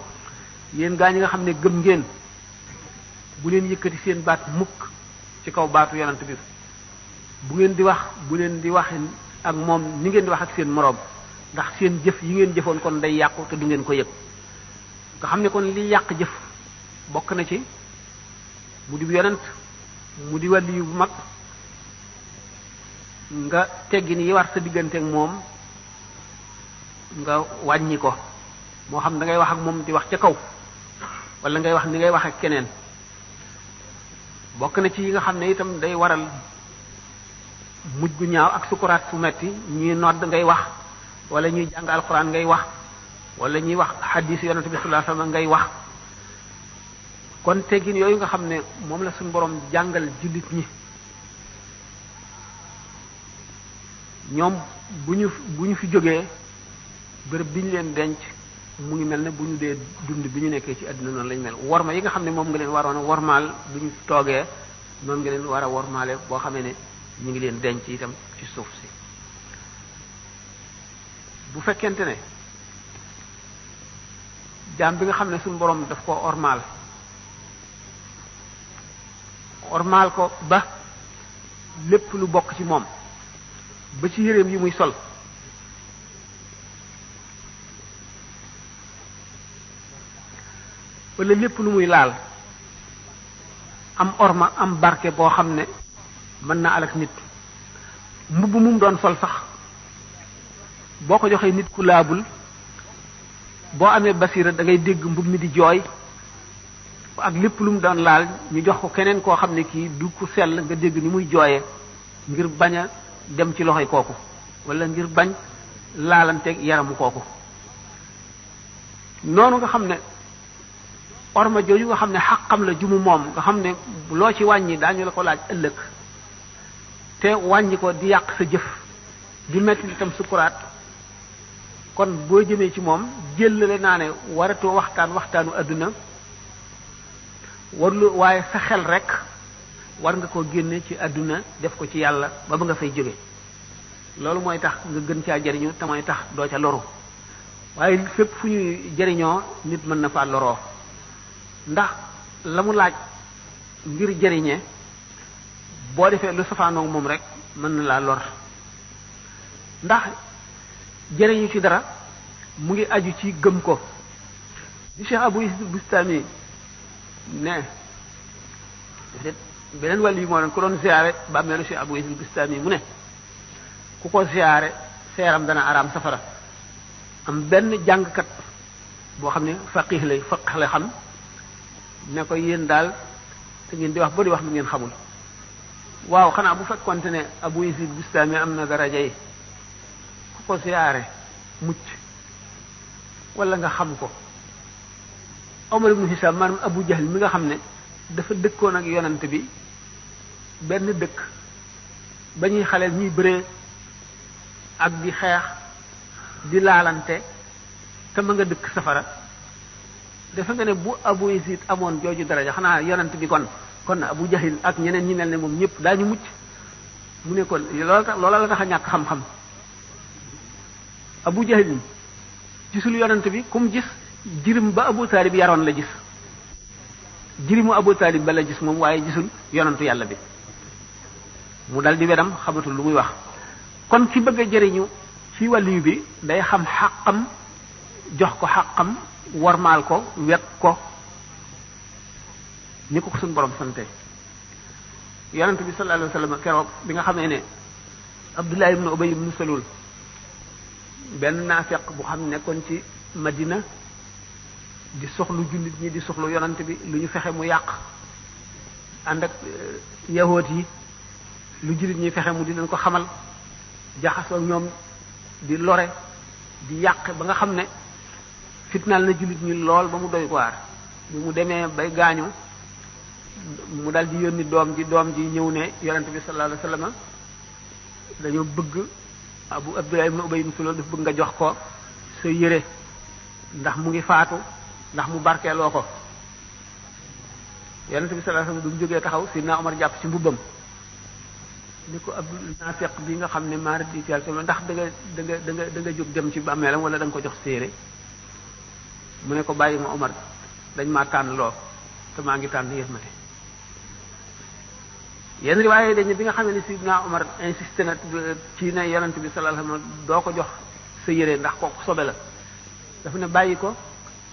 yéen gaa ñi nga xam ne gëm ngeen bu leen yëkkati seen baat mukk ci kaw baatu yonent bi bu ngeen di wax bu leen di wax ak moom ni ngeen di wax ak seen moroom ndax seen jëf yi ngeen jëfoon kon day yàqu te du ngeen ko yëg nga xam ne kon li yàq jëf bokk na ci mu di yonent mu di wàlli yu bu mag nga teggin yi war sa diggante ak moom nga wàññi ko moo xam da ngay wax ak moom di wax ca kaw wala ngay wax ni ngay wax ak keneen bokk na ci yi nga xam ne itam day waral mujj gu ñaaw ak sukuraat su metti ñuy nodd ngay wax wala ñuy jàng alxuraan ngay wax wala ñuy wax xadiis yonent bi sallallahu alayhi wasallam ngay wax kon teggin yooyu nga xam ne moom la suñu borom jàngal jullit ñi ñoom bu ñu fi jógee bërëb bi ñu leen denc mu ngi mel ne bu ñu dee dund bi ñu nekkee ci àdduna noonu lañ mel worma yi nga xam ne moom nga leen waroon a wormaal bu ñu toogee noonu nga leen war a wormaale boo xamee ne ñu ngi leen denc itam ci suuf si bu fekkente ne jaam bi nga xam ne suñu borom daf ko ormaal ko ba lépp lu bokk ci moom ba ci yéreem yi muy sol wala lépp lu muy laal am orma am barke boo xam ne mën na alak nit. mbubb mu doon sol sax boo ko joxee nit ku laabul boo amee basira da ngay dégg mbubb mi di jooy. ak lépp lu mu doon laal ñu jox ko keneen koo xam ne kii du ku sell nga dégg ni muy jooyee ngir bañ a dem ci loxoy kooku wala ngir bañ laalanteeg yaramu kooku. noonu nga xam ne orma jooju nga xam ne xaqam la jumu moom nga xam ne loo ci wàññi daañu la ko laaj ëllëg te wàññi ko di yàq sa jëf di metti itam sukuraat. kon boo jëmee ci moom jëllale naa ne waratoo waxtaanu adduna warlu waaye sa xel rek war nga koo génne ci adduna def ko ci yàlla ba nga fay jóge. loolu mooy tax nga gën caa jariñu te mooy tax doo ca loru waaye fépp fu ñuy jariñoo nit mën na faa loroo ndax la mu laaj ngir jariñe boo defee lu safaanoog moom rek mën na laa lor. ndax jariñu ci dara mu ngi aju ci gëm ko. di Cheikh Abou Yazid Bustami ne beneen wàll yi moo doon ku doon ziyaare bàmmeelu Cheikh Abou Yazid Bustami mu ne ku ko ziyaare seeram dana araam safara. am benn jàngkat boo xam ne faqih lay xam ne ko yéen daal te ngeen di wax ba di wax lu ngeen xamul. waaw xanaa bu fekkonte ne Abou Yazid Bustami am na daraja yi ku ko ziyaare mucc wala nga xam ko. Omar ibn Hisham maanaam Abu Jahl mi nga xam ne dafa dëkkoon ak yonent bi benn dëkk ba ñuy xaleel ñuy bëree ak di xeex di laalante te ma nga dëkk safara. dafa nga ne bu Abu Yazid amoon jooju daraja xanaa yonent bi kon Abu Jahl ak ñeneen ñi mel ne moom ñëpp daañu mucc. mu ne kon loola la tax a ñàkk xam-xam. Abu Jahl gisul yonent bi kum gis jirim ba Abu Talib yaroon la gis jirimu Abu Talib ba la gis moom waaye gisul yonentu yàlla bi. mu dal di wedam xamatul lu muy wax. kon ki bëgg a jëriñu ci wàlliyu bi day xam xàqam jox ko xàqam warmaal ko wekk ko ni ko suñu borom sante. yonent bi sallallahu alayhi wa sallam keroog bi nga xamee ne Abdullah ibn Ubay ibn Salul benn naafeq bu xam nekkoon ci Madina di soxlu jullit ñi di soxlu yonent bi lu ñu fexe mu yàq ànd ak yahoot yi lu jullit ñi fexe mu di leen ko xamal jaxasoo ñoom di lore di yàq ba nga xam ne fitnaal na jullit ñi lool ba mu doy waar. bi mu demee bay gaañu mu dal di yónni doom ji ñëw ne yonent bi sallallahu alayhi wasallam dañoo bëgg Abdullah ibn Ubay ibn Salul dafa bëgg nga jox ko sa yére ndax mu ngi faatu ndax mu barkeeloo ko. yonent bi sallallahu alayhi wasallam du mu jógee taxaw Sidna Omar jàpp ci mbubbam ni ko Abdul naafiq bi nga xam ne maara di teel ndax da nga jóg dem ci bàmmeelam wala da nga ko jox séere. mu ne ko bàyyi ma Omar dañ maa tànn loo te maa ngi tànn yërmande. yenn riwaaye dañ ne bi nga xam ne Sidna Omar insisté na ci ne yonent bi sallallahu alayhi wasallam doo ko jox sa yére ndax kooku sobe la dafa ne bàyyi ko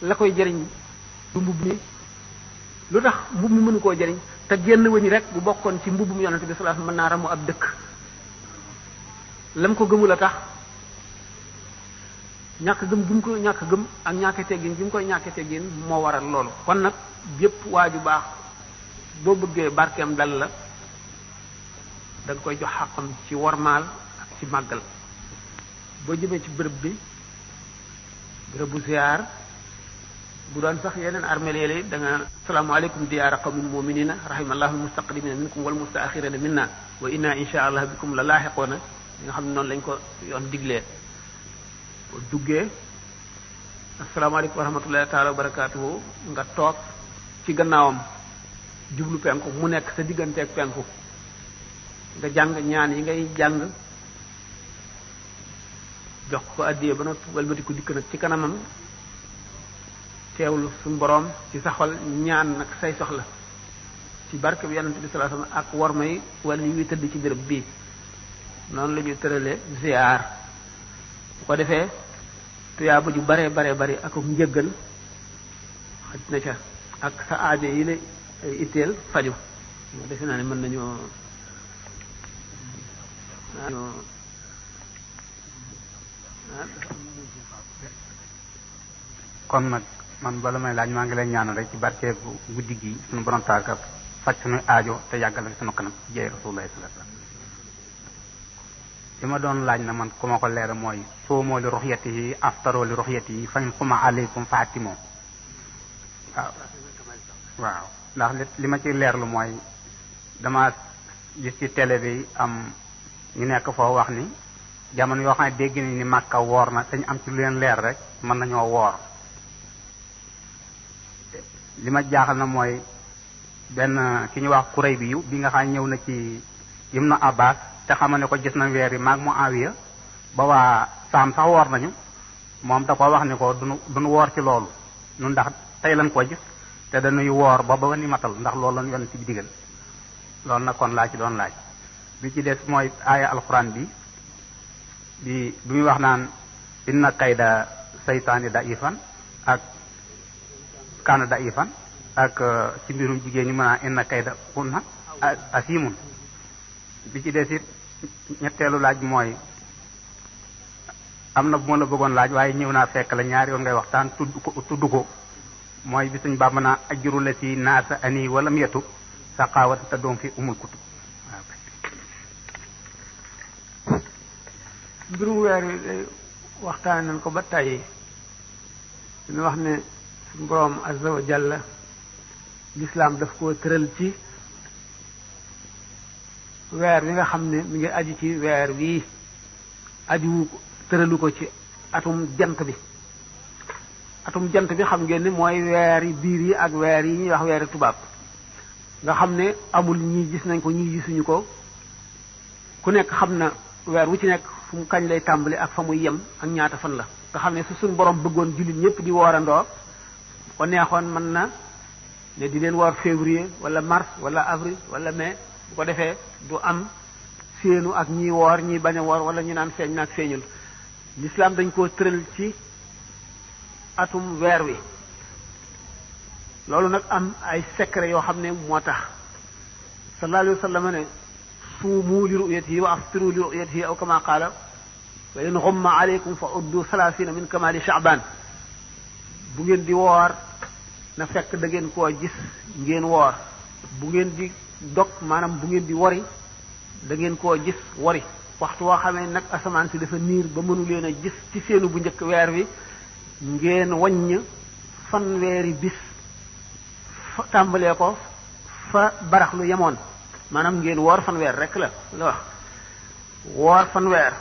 la koy jëriñ du mbubb mi lu tax mbubb mi mënu koo jëriñ te génn wëñ rek bu bokkoon ci mbubbum yonent bi sallallahu alayhi wasallam mën naa ramu ab dëkk. lam ko gëmul a tax ñàkk gëm gi mu ko ñàkk gëm ak ñàkk teggin gi mu koy ñàkk teggin moo waral loolu. kon nag yépp waa ju baax boo bëggee barkeem dal la da nga koy jox xàqam ci wormaal ak ci màggal. boo jëmee ci bërëb bi bërëbu ziyaar bu doon sax yeneen armeel yi da nga asalaamaaleykum diyaara qawmin mu'minina rahimallahu almustaqdimina minkum wal mustaaxirina minna wa inna insha allah bikum la laaxiqoona li nga xam ne noonu lañ ko yoon diglee. boo duggee asalaamaaleykum wa rahmatullahi taala wa barakaatuhu nga toog ci gannaawam jublu penku mu nekk sa digganteeg penku nga jàng ñaan yi ngay jàng jox ko addiyee ba noppi walbatiku dikk nag ci kanamam teewlu suñu boroom ci sa xol ñaan nag say soxla ci barke bi yonent bi sallallahu alayhi wasallam ak war may wala yi tëdd ci béréb bii noonu la ñuy tëralee ziar bu ko defee tuyaaba ju bare bari ak njëggal xaj na ca ak sa aajo yi la itteel faju defe naa ne mën nañoo kon nag man bala may laaj maa ngi lay ñaanal rek ci barke guddi gi suñu borom taaka faj suñu aajo te yàggal fi suñu kanam ci jeey rasulullah sallallahu alayhi wasallam li ma doon laaj na man ku ma ko leer mooy soomoo li ruxyatihi aftaroo li ruxyatihi fañ xuma aleykum faatimoo waaw ndax li ma ci leerlu mooy dama gis ci télé bi am ñu nekk foo wax ni jamono yoo xam ne dégg ni Makka woor na dañ am ci lu leen leer rek mën nañoo woor li ma jaaxal na mooy benn ki ñu wax kuréy bi nga xam ñëw na ci Ibnu Abbas te xama ne ko gis na weer yi maag Muawiya ba waa saam sax woor nañu moom da ko wax ni ko duñu woor ci loolu ñun ndax tey lañ ko gis te dañuy woor ba ni matal ndax loolu lañu yoon ci digal loolu nag kon laa ci doon laaj bi ci des mooy aaya alxuraan bi muy wax naan inna kayda saytaani da'ifan ak kaana da'ifan ak ci mbirum jigéen ñi mën a inna kayda kunna asimun bi ci des it ñetteelu laaj mooy am na bu ma la bëggoon laaj waaye ñëw naa fekk la ñaari yoon ngay waxtaan tudd ko mooy bi suñ bàmb naa ajru la si naasa ani wala mu yetu saqaawata te doom fi umul kutub mbirum weer wi waxtaan nañ ko ba tàyyi ñu wax ne suñu boroom azza wa jalla lislaam daf koo tëral ci weer wi nga xam ne mi ngi aju ci weer wii aju tëralu ko ci atum jant bi xam ngeen ni mooy weer yi biir yi ak weer yi ñuy wax weeri tubaab nga xam ne amul ñii gis nañ ko ñii gisuñu ko ku nekk xam na weer wu ci nekk fu mu kañ lay tàmbali ak fa muy yem ak ñaata fan la nga xam ne su suñ borom bëggoon jullit ñëpp di woorandoo ko neexoon mën na ne di leen woor février wala mars wala avril wala mai bu ko defee du am séenu ak ñii woor ñii bañ a woor wala ñu naan feeñ naag feeñul l'islam dañ koo tëral ci atum weer wi loolu nag am ay secret yoo xam ne moo tax sallallahu alayhi wa sallam ne suumu li ru'yatihi wa aftiru li ru'yatihi aw kama qaala wa in ghumma alaykum fa uddu 30 min kamali sha'ban bu ngeen di woor na fekk da ngeen koo gis ngeen woor bu ngeen di dog maanaam bu ngeen di wori da ngeen koo gis wori waxtu woo xamee nag asamaan si dafa niir ba mënu leen a gis ci seenu bu njëkk weer wi ngeen waññ fanweeri bis tàmbalee ko fa barax lu yemoon maanaam ngeen woor fanweer rek la wax woor fanweer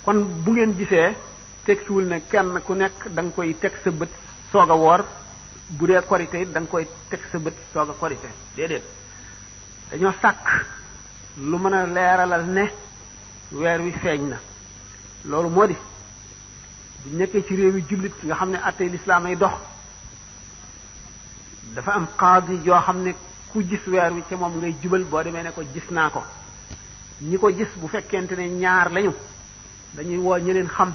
kon bu ngeen gisee tekkiwul ne kenn ku nekk da nga koy teg sa bët soog a woor bu dee korité da nga koy teg sa bët soog a korité déedéet dañoo sàkk lu mën a leeralal ne weer wi feeñ na loolu moo di bu nekkee ci réew yi jullit nga xam ne attey lislaam ay dox dafa am qaadi yoo xam ne ku gis weer wi ca moom ngay jubal boo demee ne ko gis naa ko ñi ko gis bu fekkente ne ñaar lañu dañuy woo ñi leen xam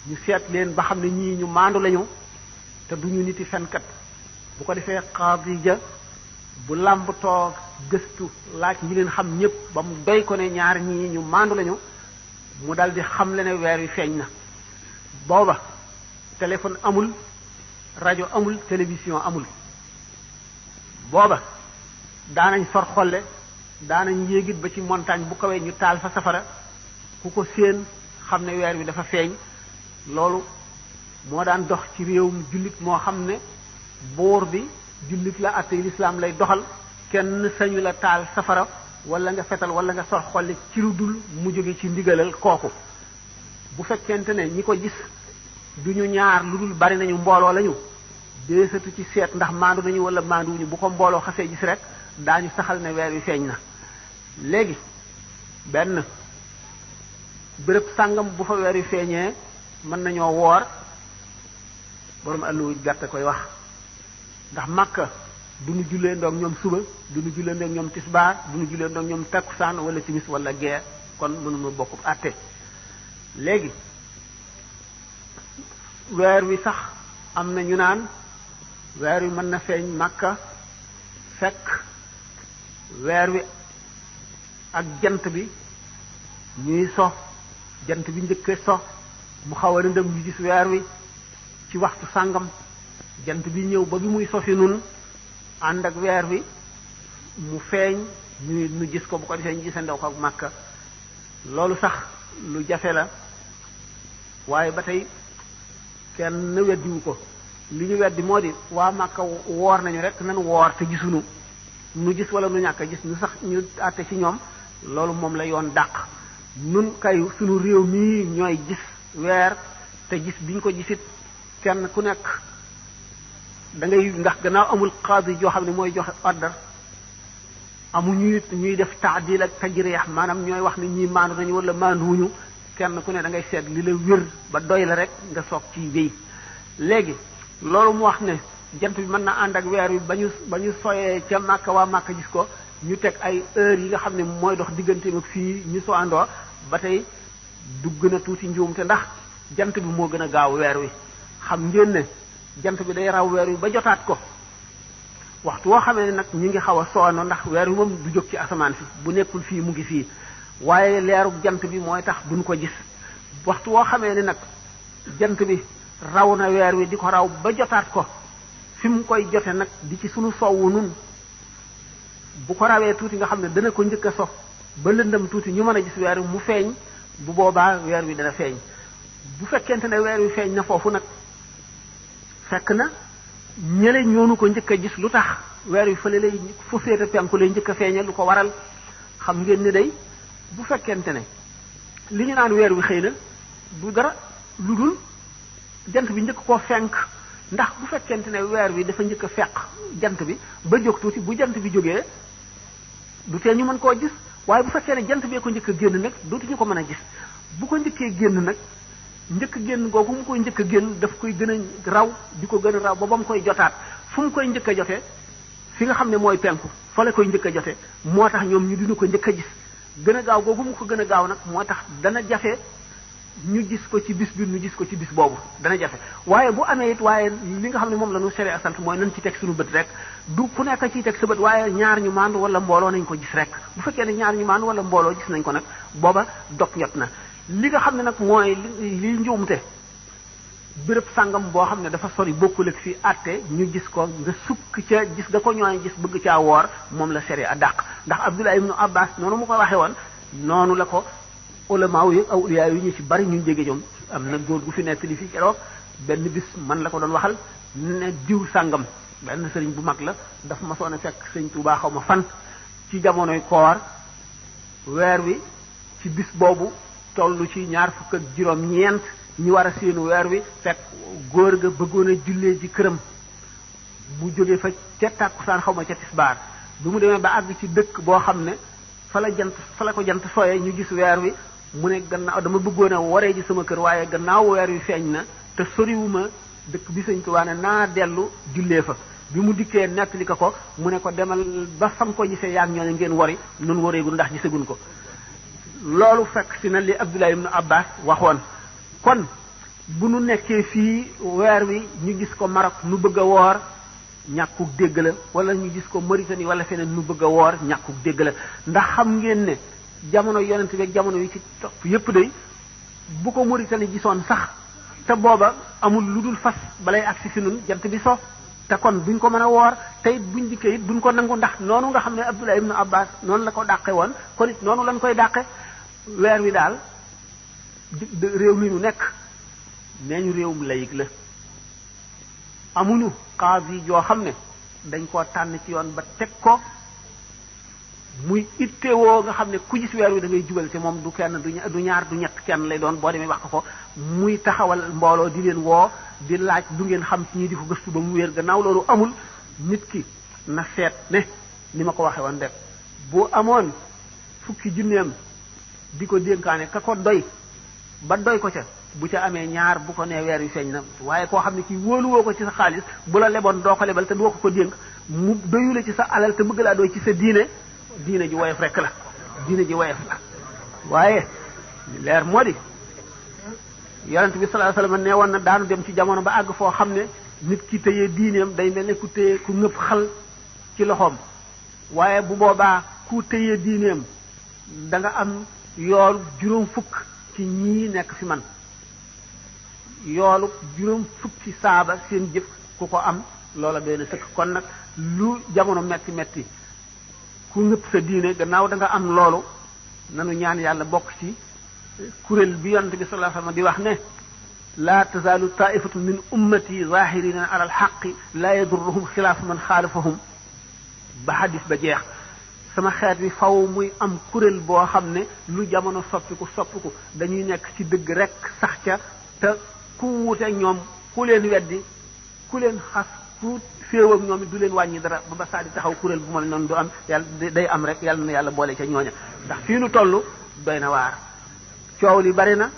ñu seet leen ba xam ne ñii ñu maandu lañu te duñu niti fenkat bu ko defee qaadi ja bu làmbatoo gëstu laaj ñi leen xam ñëpp ba mu doy ko ne ñaar ñii ñu maandu lañu mu dal di xam le ne weer wi feeñ na booba téléphone amul rajo amul télévision amul booba daanañ sor xolle daanañ yéegit ba ci montagne bu kawee ñu taal fa safara ku ko séen xam ne weer wi dafa feeñ loolu moo daan dox ci réewum jullit moo xam ne buur bi jullit la àttey lislaam lay doxal kenn sañu la taal safara wala nga fetal wala nga sor xolle ci lu dul mu jóge ci ndigalal kooku bu fekkente ne ñi ko gis duñu ñaar lu dul bari nañu mbooloo lañu deesatu ci seet ndax maandu nañu wala maanduwuñu bu ko mbooloo xasee gis rek daañu saxal ne weer wi feeñ na léegi benn béréb sàngam bu fa weer wi feeñee mën nañoo woor borom àlluwu gàtt koy wax ndax Makka duñu jullee ndoog ñoom suba duñu jullee ndoog ñoom tisbaar duñu jullee ndoog ñoom takkusaan wala timis wala gee kon mënuma bokk àtte léegi weer wi sax am na ñu naan weer wi mën na feeñ Makka fekk weer wi ak jant bi ñuy so jant bi njëkke so mu xaw a lëndëm ñu gis weer wi ci waxtu sàngam jant bi ñëw ba bi muy sofi nun ànd ak weer wi mu feeñ ñu gis ko bu ko defee ñu gisandew ko ak Makka loolu sax lu jafe la waaye ba tey kenn weddiwu ko li ñu weddi moo di waa Makka woor nañu rek nan woor te gisuñu nu gis wala nu ñàkk a gis ñu sax ñu àtte ci ñoom loolu moom la yoon dàq nun kay sunu réew mii ñooy gis weer te gis biñ ko gisit kenn ku nekk da ngay ndax gannaaw amul qaadi joo xam ne mooy joxe ordre amuñu ñuy def taadil ak tajriix maanaam ñooy wax ne ñii maandu nañu wala maanduwuñu kenn ku ne da ngay seet li la wér ba doy la rek nga soog ci wéy léegi loolu mu wax ne jant bi mën na ànd ak weer wi ba ñu soyee ca Makka waa Makka gis ko ñu teg ay heures yi nga xam ne mooy dox digganteem ak fii ñu so àndoo ba tey dugg na tuuti njuumte ndax jant bi moo gën a gaaw weer wi xam ngeen ne jant bi day raw weer wi ba jotaat ko waxtu woo xamee ne nag ñu ngi xaw a soono ndax weer wi moom du jóg ci asamaan fi bu nekkul fii mu ngi fii waaye leerub jant bi mooy tax duñ ko gis waxtu woo xamee ne nag jant bi raw na weer wi di ko raw ba jotaat ko fi mu koy jote nag di ci sunu sowwu nun bu ko rawee tuuti nga xam ne dana ko njëkk a so ba lëndëm tuuti ñu mën a gis weer wi mu feeñ bu boobaa weer wi dana feeñ bu fekkente ne weer wi feeñ na foofu nag fekk na ñële ñoonu ko njëkk a gis lu tax weer wi fële lay fu féete penku lay njëkk a feeñal lu ko waral xam ngeen ni day bu fekkente ne li ñu naan weer wi xëy na du dara lu dul jant bi njëkk koo fenk ndax bu fekkente ne weer wi dafa njëkk a fekk jant bi ba jóg tuuti bu jant bi jógee du tee ñu mën koo gis waaye bu fekkee ne jant bee ko njëkk a génn nag dootuñu ko mën a gis bu ko njëkkee génn nag njëkk génn googu mu koy njëkk a génn daf koy gën a raw di ko gën a raw ba mu koy jotaat fu mu koy njëkk a jote fi nga xam ne mooy penku fa la koy njëkk a jote moo tax ñoom ñu dina ko njëkk a gis gën a gaaw googu mu ko gën a gaaw nag moo tax dana jafe ñu gis ko ci bis bi ñu gis ko ci bis boobu dana jafe waaye bu amee it waaye li nga xam ne moom la ñu sere a sant mooy nañ ci teg suñu bët rek du ku nekk ciy teg sa bët waaye ñaar ñu maandu wala mbooloo nañ ko gis rek bu fekkee ne ñaar ñu maandu wala mbooloo gis nañ ko nag booba dog ñot na li nga xam ne nag mooy li njuumte béréb sàngam boo xam ne dafa sori bokkul ak fi àtte ñu gis ko nga sukk ca gis nga ko ñooy gis bëgg caa woor moom la sere a dàq ndax Abdullah ibnu Abbas noonu mu ko waxee woon noonu la ko ulama yi awliya yi ñu ci bari ñu jege ñoom am na góor gu fi nekk li fi keroog benn bis man la ko doon waxal ne diw sàngam benn sëriñ bu mag la dafa ma soon a fekk sëriñ Tuubaa xaw ma fan ci jamonoy koor weer wi ci bis boobu tollu ci 26 ñi war a seenu weer wi fekk góor ga bëggoon a jullee ji këram mu jóge fa ca tàkkusaan xaw ma ca tisbaar bi mu demee ba àgg ci dëkk boo xam ne fa la ko jant sooyee ñu gis weer wi mu ne gannaaw dama bëggoon a waree ji sama kër waaye gannaaw weer wi feeñ na te soriwuma dëkk bi Sëñ Tuubaa ne naa dellu jullee fa bi mu dikkee nettali ko mu ne ko demal ba fam ko gisee yaag ñooñu ngeen wari nun wareegul ndax gisagun ko loolu fekk si na li Abdullah ibn Abbas waxoon kon bu nu nekkee fii weer wi ñu gis ko Maroc nu bëgg a woor ñàkkuk dégg la wala ñu gis ko Mauritanie wala feneen nu bëgg a woor ñàkkuk dégg la ndax xam ngeen ne jamono yonent bi ak jamono yi ci topp yépp day bu ko Mauritanie gisoon sax te booba amul lu dul fas balay agsi fi nun jant bi so te kon duñ ko mën a woor te it buñ dikkee it duñ ko nangu ndax noonu nga xam ne Abdullah ibn Abbas noonu la ko dàqe woon kon it noonu lañ koy dàqe weer wi daal réew mi ñu nekk nee ñu réewum layig la amuñu qaadi yoo xam ne dañ koo tànn ci yoon ba teg ko muy ittewoo nga xam ne ku gis weer wi da ngay jubal te moom du kenn du ñaar du ñett kenn lay doon boo demee wax ko muy taxawal mbooloo di leen woo di laaj du ngeen xam ci ñi di ko gëstu ba mu wéer gannaaw loolu amul nit ki na seet ne ni ma ko waxee woon rek bu amoon fukki junneem di ko dénkaane ka ko doy ba doy ko ca bu ca amee ñaar bu ko nee weer wi feeñ na waaye koo xam ne kii wóoluwoo ko ci sa xaalis bu la leboon doo ko lebal te doo ko dénk mu doyule ci sa alal te bëgg laa doy ci sa diine ji woyof rek la diine ji woyof la waaye leer moo di yonent bi sallallahu alayhi wasallam nee woon na daanu dem ci jamono ba àgg foo xam ne nit ki téye diineem day mel ne ku téye ku ngëpp xal ci loxoom waaye bu boobaa ku téye diineem da nga am yoolu juróom fukk ci ñii nekk fi man yoolu juróom fukki saaba seen jëf ku ko am loola doy na sëkk kon nag lu jamono metti metti ku ngëpp sa diine gannaaw da nga am loolu nanu ñaan yàlla bokk ci kuréel bi yonent bi sallallahu alayhi wasallam di wax ne laa tazaalu taifatu min ummati zahirina ala alxaqi laa yadurruhum xilaafu man xaalafahum ba xadis ba jeex sama xeet bi faw muy am kuréel boo xam ne lu jamono soppiku dañuy nekk ci dëgg rek sax ca te ku wuute ñoom ku leen weddi ku leen xas ku féew ak ñoom it du leen wàññi dara ba saa di taxaw kuréel bu mel noonu du am yàlla day am rek yàlla na yàlla boole ca ñooña ndax fii nu toll doy na waar coow li bari na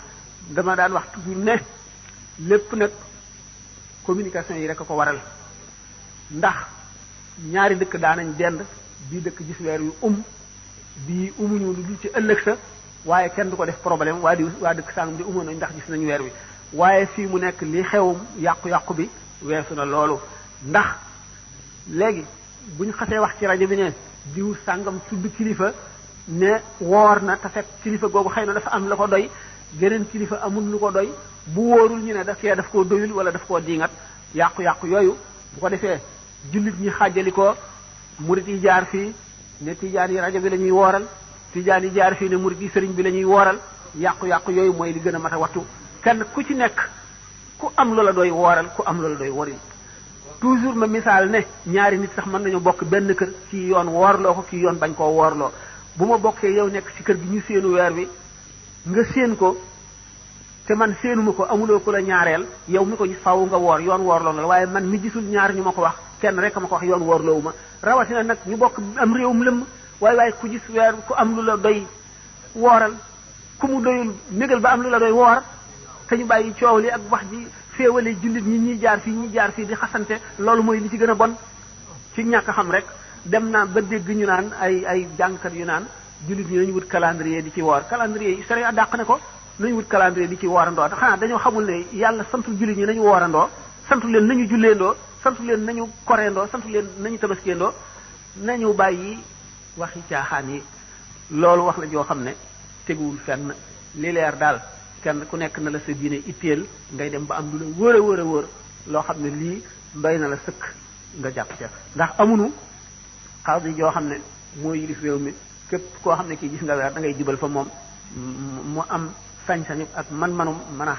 dama daan wax toujours ne lépp nag communication yi rek a ko waral ndax ñaari dëkk daanañ dend bii dëkk gis weer yu bii umuñu lu dul ci ëllëg sa waaye kenn du ko def problème waa dëkk sàngam di umoon nañ ndax gis nañu weer wi waaye fii mu nekk li xewum yàqu-yàqu bi weesu na loolu ndax léegi bu ñu xasee wax ci rajo bi ne diw sàngam tudd kilifa ne woor na te fekk kilifa googu xëy na dafa am la ko doy geneen kilifa amul lu ko doy bu wóorul ñu ne daf koo doyul wala daf koo diingat yàqu-yàqu yooyu bu ko defee jullit ñi xàjjali ko murit yi jaar fii ne tijaan yi rajo bi la ñuy wooral tijaan yi jaar fii ne murit yi sëriñ bi la ñuy wooral yàqu-yàqu yooyu mooy li gën a mat a wattu kenn ku ci nekk ku am loola doy wooral ku am loola doy woril toujours ma misaal ne ñaari nit sax mën nañu bokk benn kër ci yoon woorloo ko ci yoon bañ koo woorloo bu ma bokkee yow nekk ci kër gi ñu séenu weer wi nga séen ko te man séenuma ko amuloo ko la ñaareel yow mi ko gis faaw nga woor yoon woorloo la waaye man mi gisul ñaar ñu ma ko wax kenn rek ma ko wax yoon woorloowu ma rawatina nag ñu bokk am réewum lëmm waaye ku gis weer ku am lu la doy wooral ku mu doyul négal ba am lu la doy woor te ñu bàyyi coow li ak wax ji féewale jullit ñi jaar fii di xasante loolu mooy li ci gën a bon ci ñàkk xam rek dem naa ba dégg ñu naan ay jàngkat yu naan jullit ñi nañu wut calendrier di ci woor calendrier yi sariya dàq ne ko nañu wut calendrier di ci woorandoo te xanaa dañoo xamul ne yàlla santul jullit ñi nañu woorandoo santu leen nañu julleendoo santu leen nañu koreendoo santu leen nañu tabaskeendoo nañu bàyyi waxi caaxaan yi loolu wax la joo xam ne teguwul fenn li leer daal kenn ku nekk na la sa diine itteel ngay dem ba am lu la wóor a wóor loo xam ne lii doy na la sëkk nga jàpp ca ndax amunu xaadi joo xam ne moo yilif réew mi képp koo xam ne kii gis nga weer da ngay jubal fa moom mu am sañ-sañu ak man-manum mën a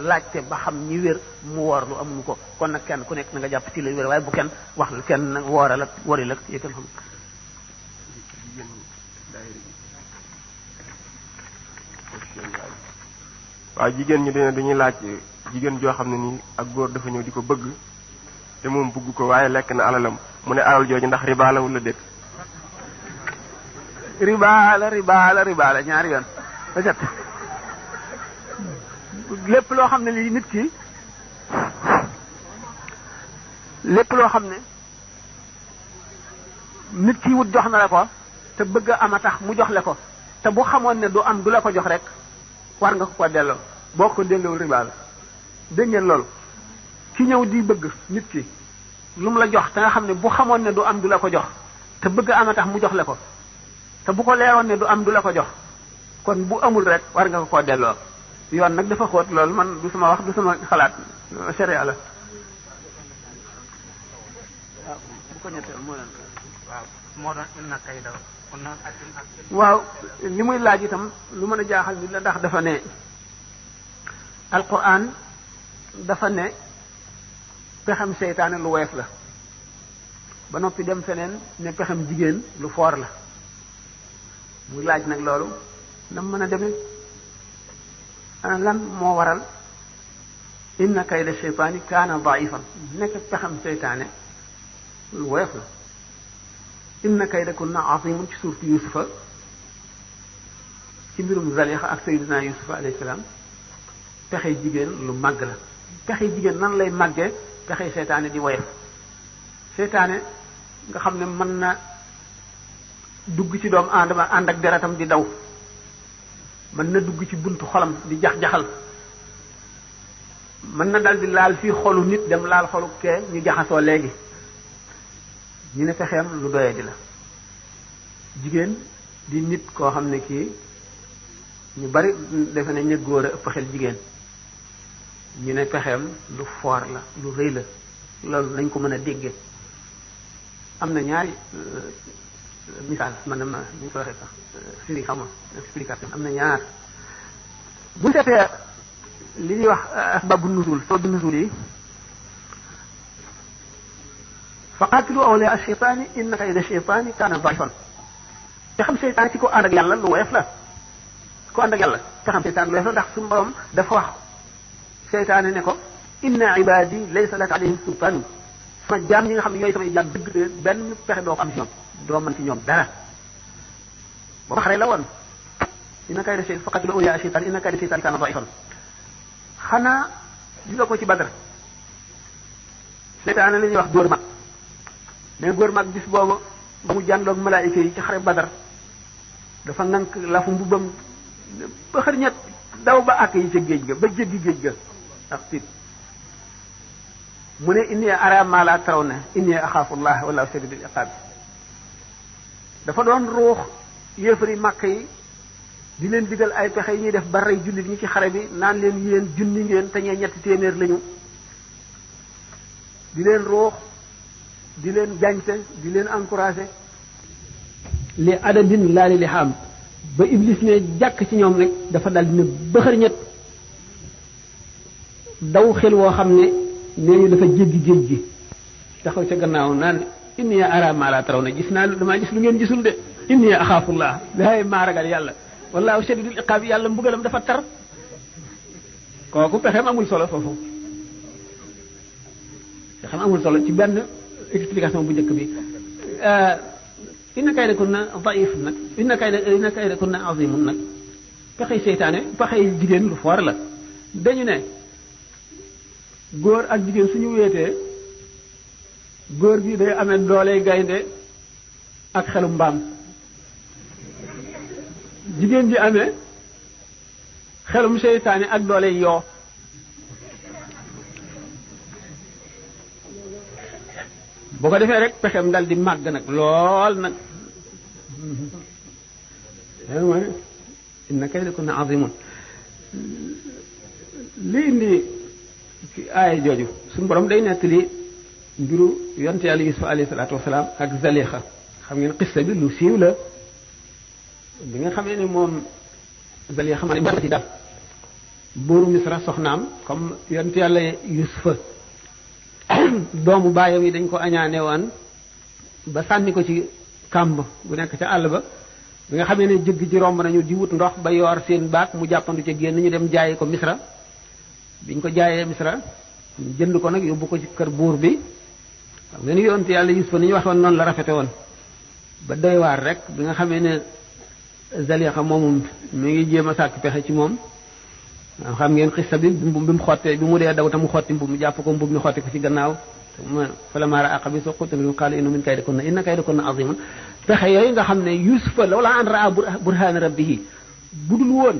laajte ba xam ñi wér mu woor lu amuñu ko kon nag kenn ku nekk na nga jàpp ci la wér waaye bu kenn wax la kenn nag wooral ak waril ak yëkkal xam waaw jigéen ñi dañuy laaj jigéen joo xam ne nii ak góor dafa ñëw di ko bëgg te moom bëgg ko waaye lekk na alalam mu ne alal jooju ndax riba la wala déet. riba la ñaari yoon ba set lépp loo xam ne lii nit ki lépp loo xam ne nit ki wut jox na la ko te bëgg ama tax mu jox la ko te bu xamoon ne du am du la ko jox rek war nga ko delloo boo ko delloowul riba la dégg ngeen loolu ki ñëw di bëgg nit ki lu mu la jox te nga xam ne bu xamoon ne du am du la ko jox te bëgg ama tax mu jox la ko te bu ko leeroon ne du am du la ko jox kon bu amul rek war nga ko delloo yoon nag dafa xóot loolu man du sama wax du sama xalaat sharia la waaw bu ko ñetteel moo leen waaw moo doon indi na kay daw waaw li muy laaj itam lu mën a jaaxal nit la ndax dafa ne alquran dafa ne pexem seytaane lu weef la ba noppi dem feneen ne pexem jigéen lu foor la muy laaj nag loolu nam mën a demee lan moo waral inna kayda shaytaani kaana daifan nekk pexem seytaane lu weef la inna kaydakunna azimun ci suurtu yusufa ci mbirum Zalixa ak sayyidina yusufa alayhi salaam pexe jigéen lu màgg la pexe jigéen nan lay màggee pexe seytaane di woyof seytaane nga xam ne mën na dugg ci doomu aadama ànd ak deretam di daw mën na dugg ci buntu xolam di jax-jaxal mën na dal di laal fii xolu nit dem laal xolu kee ñu jaxasoo léegi ñu ne fexeem lu doye di la jigéen di nit koo xam ne kii ñu bari defe ne ñu góor a ëpp xel jigéen ñu ne pexeem lu foor la lu rëy la loolu nañ ko mën a déggee am na ñaari misaal man na ñu ko waxee sax firi xam explication am na ñaar bu seetee li ñuy wax asbabu nuzul soo nuzul yi fa qaatilu awliyaa ash-shaytaani inna kayda ash-shaytaani kaana da'ifan te xam seytaan ci ko ànd ak yàlla lu woyof la ko ànd ak yàlla te xam seytaan lu woyof la ndax suñu borom dafa wax seytaane ne ko inna ibaadi laysa laka alayhim sultaan sama jaam ñi nga xam ne ñooy samay jaam dëgg de benn pexe doo ko am ci ñoom doo mën ci ñoom dara booba xare la woon inna kayda shaytaan fa qaatilu awliyaa ash-shaytaani inna kayda ash-shaytaani kaana da'ifan xanaa gis nga ko ci Badar seytaane la ñuy wax góor mag mais góor mag bis boobu ba mu jàndoog malaayika yi ci xare Badar dafa nank lafu mbubbam ba xër ñett daw ba àkk yi ca géej ga ba jéggi géej ga ak tiit mu ne inni ara ma la tarawna inni axaafullah wala shadidul iqaab dafa doon ruux yéefari màkk yi di leen digal ay pexe yi ñuy def ba rey jullit ñi ci xare bi naan leen yéen junni ngeen te ñee ñetti téeméer lañu di leen ruux di leen jañte di leen encouragé li adadin laa li xam ba iblis ne jàkk ci ñoom rek dafa dal dina bëxër ñett daw xel woo xam ne nee ñu dafa jéggi géej gi taxaw ca gannaaw naan inni ara ma la taraw na gis naa damaa gis lu ngeen gisul de inni axaafullah daay maa ragal yàlla wallaahu shadidul iqaab yàlla mbugalam dafa tar kooku pexeem amul solo foofu pexeem amul solo ci benn explication bu njëkk bi inna kaydakunna daif nag inna kaydakunna azimun nag pexey seytaane pexey jigéen lu foor la dañu ne góor ak jigéen suñu wéetee góor gi day amee doole gaynde ak xelu mbaam jigéen ji amee xelum seytaane ak doole yoo boo ko defee rek pexem dal di màgg nag lool nag mooy inna kaydakunna azimun li indi ci aaya jooju suñu borom day nettali mbiru yonte yàlla Yuusuf alayhi salaatu wasalaam ak Zalixa xam ngeen xissa bi lu siiw la bi nga xamee ne moom Zalixa xam ne ba ci dal buuru Misra soxnaam comme yonte yàlla Yuusufa doomu baayam yi dañ ko añaane woon ba sànni ko ci kàmb bu nekk ca àll ba bi nga xamee ne jëgg ji romb nañu di wut ndox ba yor seen baak mu jàppandu ca génn ñu dem jaayi ko Misra biñ ko jaayee Misra jënd ko nag yóbbu ko ci kër buur bi xam nga ni yonte yàlla Yuusufa ni ñu waxoon noonu la rafete woon ba doy waar rek bi nga xamee ne Zalixa moomu mi ngi jéem a sàkk pexe ci moom xam ngeen xissa bi bi mu xottee bi mu dee daw te mu xotti mbub mi jàpp ko mbub mi xotti ko ci gannaaw falammaa ra'aa qamiisahu qutta min qaala innahu min kaydikunna inna kaydakunna aziim pexe yooyu nga xam ne Yuusufa lawlaa an ra'aa burhaana rabbihi budul woon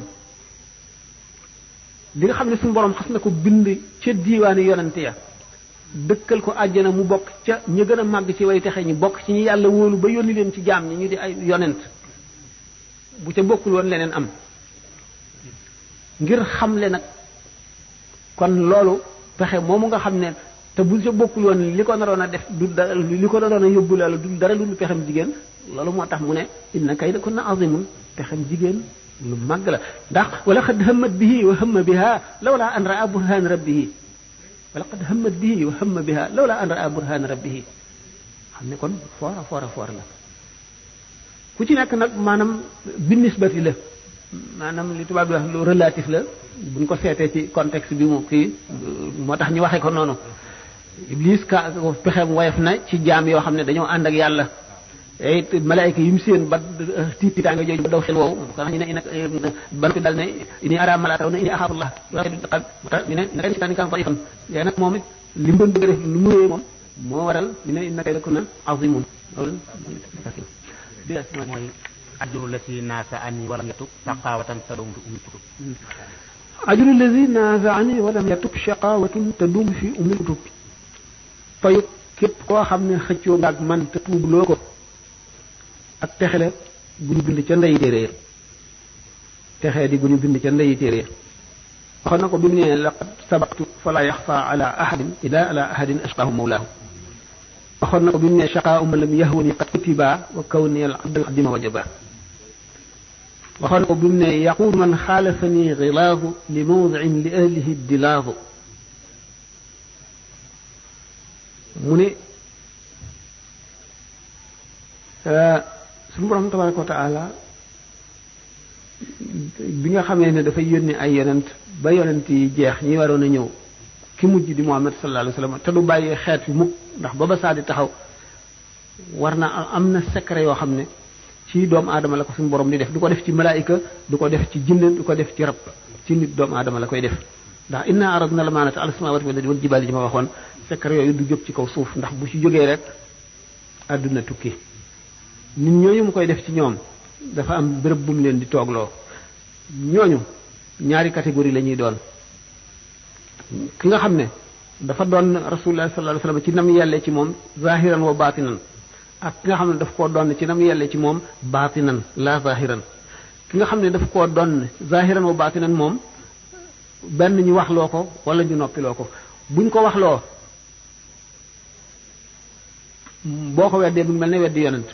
li nga xam ne suñu borom xas na ko bind ca diiwaani yonante ya dëkkal ko àjjana mu bokk ca ñu gën a màgg ci way texe ñi bokk ci ñi yàlla wóolu ba yónni leen ci jaam ñi ñu di ay yonent bu ca bokkul woon leneen am ngir xamle nag kon loolu pexe moomu nga xam ne te bu ca bokkul woon li ko naroon a def du dara li ko naroon a yóbbu la du dara lu pexem jigéen loolu moo tax mu ne inna kaydakunna azimun pexem jigéen lu màgg la ndax wala qad hammat bihi wa hamma biha lawla an raa burhan rabbihi wala qad hammat bihi wa hamma biha lawla an raa burhan rabbihi xam ne kon foora la ku ci nekk nag maanaam bi nisbati la maanaam li tubaab di wax lu relatif la buñ ko seetee ci contexte bi mu kii moo tax ñu waxee ko noonu Iblis ka pexeem woyof na ci jaam yoo xam ne dañoo ànd ak yàlla it malaayika yi mu seen ba tiitaanga jooju ba daw xel woowu ko ñu ne ina ban ko dal ne ini ara mala taw ne ini axaafullah ñu ne naka seytaane kan daifan léegi nag moom it li mu doon bëgg a def lu mu réyee moom moo waral ñu ne innaka lakunna azimun loolu bi mooy ajru lati naasa ani walam yatub saqawatan tadum fi ummi kutub ajru lazi naasa ani walam yatub shaqawatun tadum fi ummi kutub fayu képp koo xam ne xëccoo nga ak man te tuubloo ko ak texele gu ñu bind ca ndeyi téere texee di gu ñu bind ca ndeyi téere waxoon na ko bi mu ne laqad sabaqtu fala yaxfa ala ahadin ila ala ahadin ashqahu mawlaahu waxoon na ko bi mu ne shaqaa uma lam yahwani qad kutiba wa kawni al abdal qadima wajaba waxoon na ko bi mu ne yaquul man xaalafani xilaahu li mawdicin li ahlihi dilaahu mu ne suñu borom tabaraka wa taala bi nga xamee ne dafay yónni ay yonent ba yonent yi jeex ñi waroon a ñëw ki mujj di Muhammad sallallahu alayhi wa sallam te du bàyyee xeet fi mukk ndax ba saa di taxaw war na am na secret yoo xam ne ci doomu aadama la ko suñu borom di def du ko def ci malaayika du ko def ci jinne du ko def ci rab ci nit doomu aadama la koy def ndax inna aradna al-amaanata ala samawati wal ardi wal jibaali ji ma waxoon secret yooyu du jóg ci kaw suuf ndax bu ci jógee rek àdduna tukki nit ñooñu mu koy def ci ñoom dafa am béréb bu mu leen di toogloo ñooñu ñaari catégorie la ñuy doon ki nga xam ne dafa doon rasulullah sallallahu alayhi wasallam ci nam yelle ci moom zahiran wa batinan ak ki nga xam ne daf koo doon ci nam yelle ci moom batinan la zahiran ki nga xam ne daf koo doon zahiran wa batinan moom benn ñu waxloo ko wala ñu noppiloo ko buñ ko waxloo boo ko weddee bu mel ne weddi yonent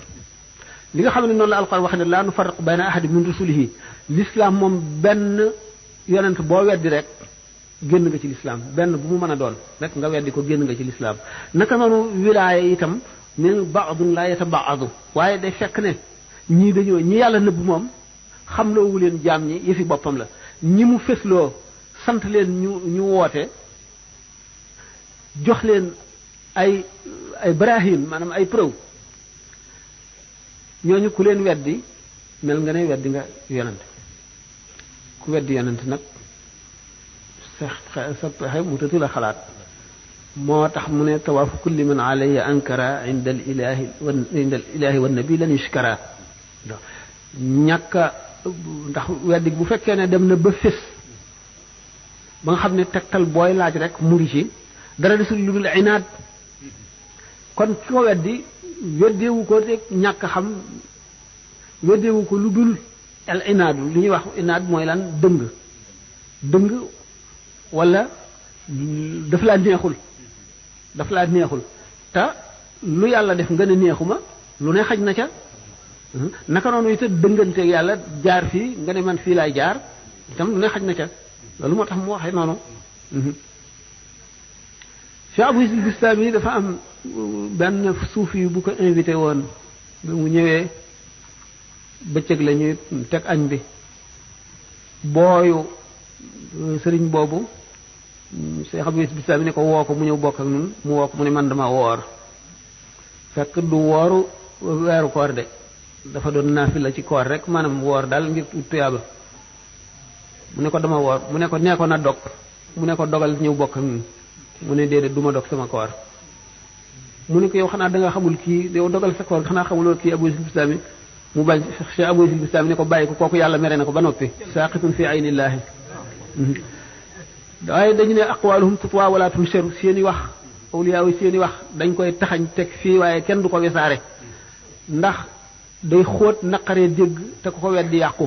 li nga xam ne noonu la alquran wax ne laa nufarriqu bayna ahadin min rusulihi l'islam moom benn yonent boo weddi rek génn nga ci l'islam benn bu mu mën a doon rek nga weddi ko génn nga ci l'islam naka noonu wilaaya itam ne ba'dun la yatabaadu waaye day fekk ne ñii dañoo ñi yàlla nëbb moom xamloowu leen jaam ñi yëfi boppam la ñi mu fesloo sant leen ñu woote jox leen ay barahin maanaam ay preuve ñooñu ku leen weddi mel nga ne weddi nga yonent ku weddi yonent nag sa pexe mu tëtu la xalaat moo tax mu ne tawaafu kulli man alayya ankara inda al ilahi wa nabi lan yushkara ñàkka ndax weddi bu fekkee ne dem na ba fés ba nga xam ne tegtal booy laaj rek mu ngi ci dara desul lu dul inaad kon ki ko weddi weddeewu ko rek ñàkk xam weddeewu ko lu dul al inaadu li ñuy wax inaad mooy lan dëng wala daf laa neexul te lu yàlla def nga ne neexuma lu ne xaj na ca naka noonu itam dënganteeg yàlla jaar fii nga ne man fii laay jaar itam lu ne xaj na ca loolu moo tax mu waxee noonu Cheikh Abou Yazid Bistami dafa am benn suufi bu ko invité woon bi mu ñëwee bëccëg la ñuy teg añ bi booyu sëriñ boobu Cheikh Abou Yazid Bistami ne ko woo ko mu ñëw bokk ak ñun mu woo ko mu ne man dama woor fekk du wooru weeru koor de dafa doon naafila ci koor rek maanaam woor daal ngir tuyaaba mu ne ko dama woor mu ne ko nee ko na dog mu ne ko dogal ñëw bokk ak ñun mu ne déedéet du ma dog sama koor mu ne ko yow xanaa da nga xamul kii yow dogal sa koor xanaa xamuloo kii Abou Yazid Bistami mu bañ Cheikh Abou Yazid Bistami ne ko bàyyi ko kooku yàlla mere na ko ba noppi saqitun fi aynillaahi waaye dañu ne aqwaluhum tutwa wala tunsharu seeni wax awliya yi seeni wax dañ koy taxañ teg fii waaye kenn du ko wesaare ndax day xóot naqaree dégg te ku ko weddi yàqu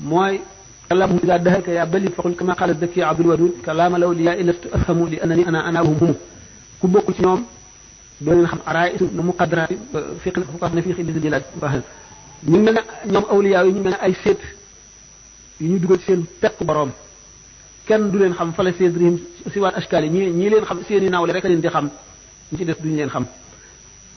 mooy kalaam ida dahaka ya bali faqul kama qala daki abdul wadud kalaam al awliya ilastu afhamu li annani ana hum ku bokk ci ñoom doo leen xam araisu na muqaddaraati fiq fu ko ne fii xi di jëlaat ñu mel ne ñoom awliya yi ñu mel ne ay seet yu ñu dugal ci seen pekk borom kenn du leen xam fala sedrihim si waan ashkaal yi ñii leen xam seeni naawle rek a leen di xam ñu ci des duñu leen xam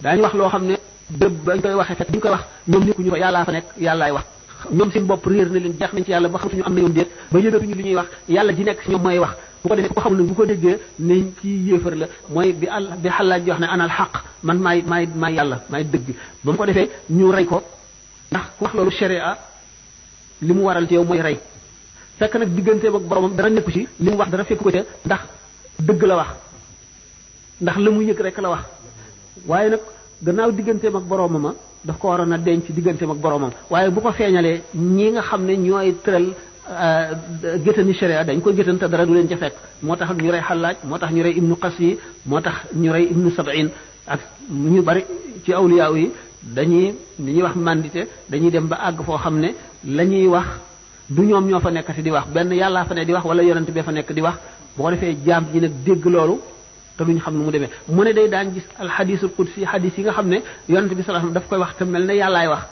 daañu wax loo xam ne bépp bañ koy waxee fekk ñu koy wax ñoom nekkuñu fa yàllaa fa nekk yàllaay wax ñoom seen bopp réer na leen jeex nañ ci yàlla ba xamatuñu am na yoon déet ba yëgatuñu li ñuy wax yàlla ji nekk ci ñoom mooy wax bu ko defee ku ko xamul ne bu ko déggee ne ci yéefar la mooy bi xalaaj ji wax ne anal xaq man maay yàlla maay dëgg ba mu ko defee ñu rey ko ndax ku wax loolu sharia li mu waral ci yow mooy rey fekk nag digganteem ak boromam dara nekku ci li mu wax dara fekk ko ca ndax dëgg la wax ndax la mu yëg rek la wax waaye nag gannaaw digganteem ak boroomam daf ko waroon a denc digganteem ak boroomam waaye bu ko feeñalee ñi nga xam ne ñooy tëral géttani sharia dañ ko géttan te dara du leen ca fekk moo tax ñu rey Xallaaj moo tax ñu rey ibnu Qasi moo tax ñu rey ibnu Sab'in ak ñu bari ci awliya yi dañuy li ñuy wax mandité dañuy dem ba àgg foo xam ne la ñuy wax du ñoom ñoo fa nekkati di wax benn yàllaa fa ne di wax wala yonent bee fa nekk di wax boo ko defee jaam ñi nag dégg loolu te duñ xam nu mu demee mu ne day daan gis alxadisul qudsi xadis yi nga xam ne yonent bi sallallahu alayhi wasallam daf koy wax te mel ne yàllaay wax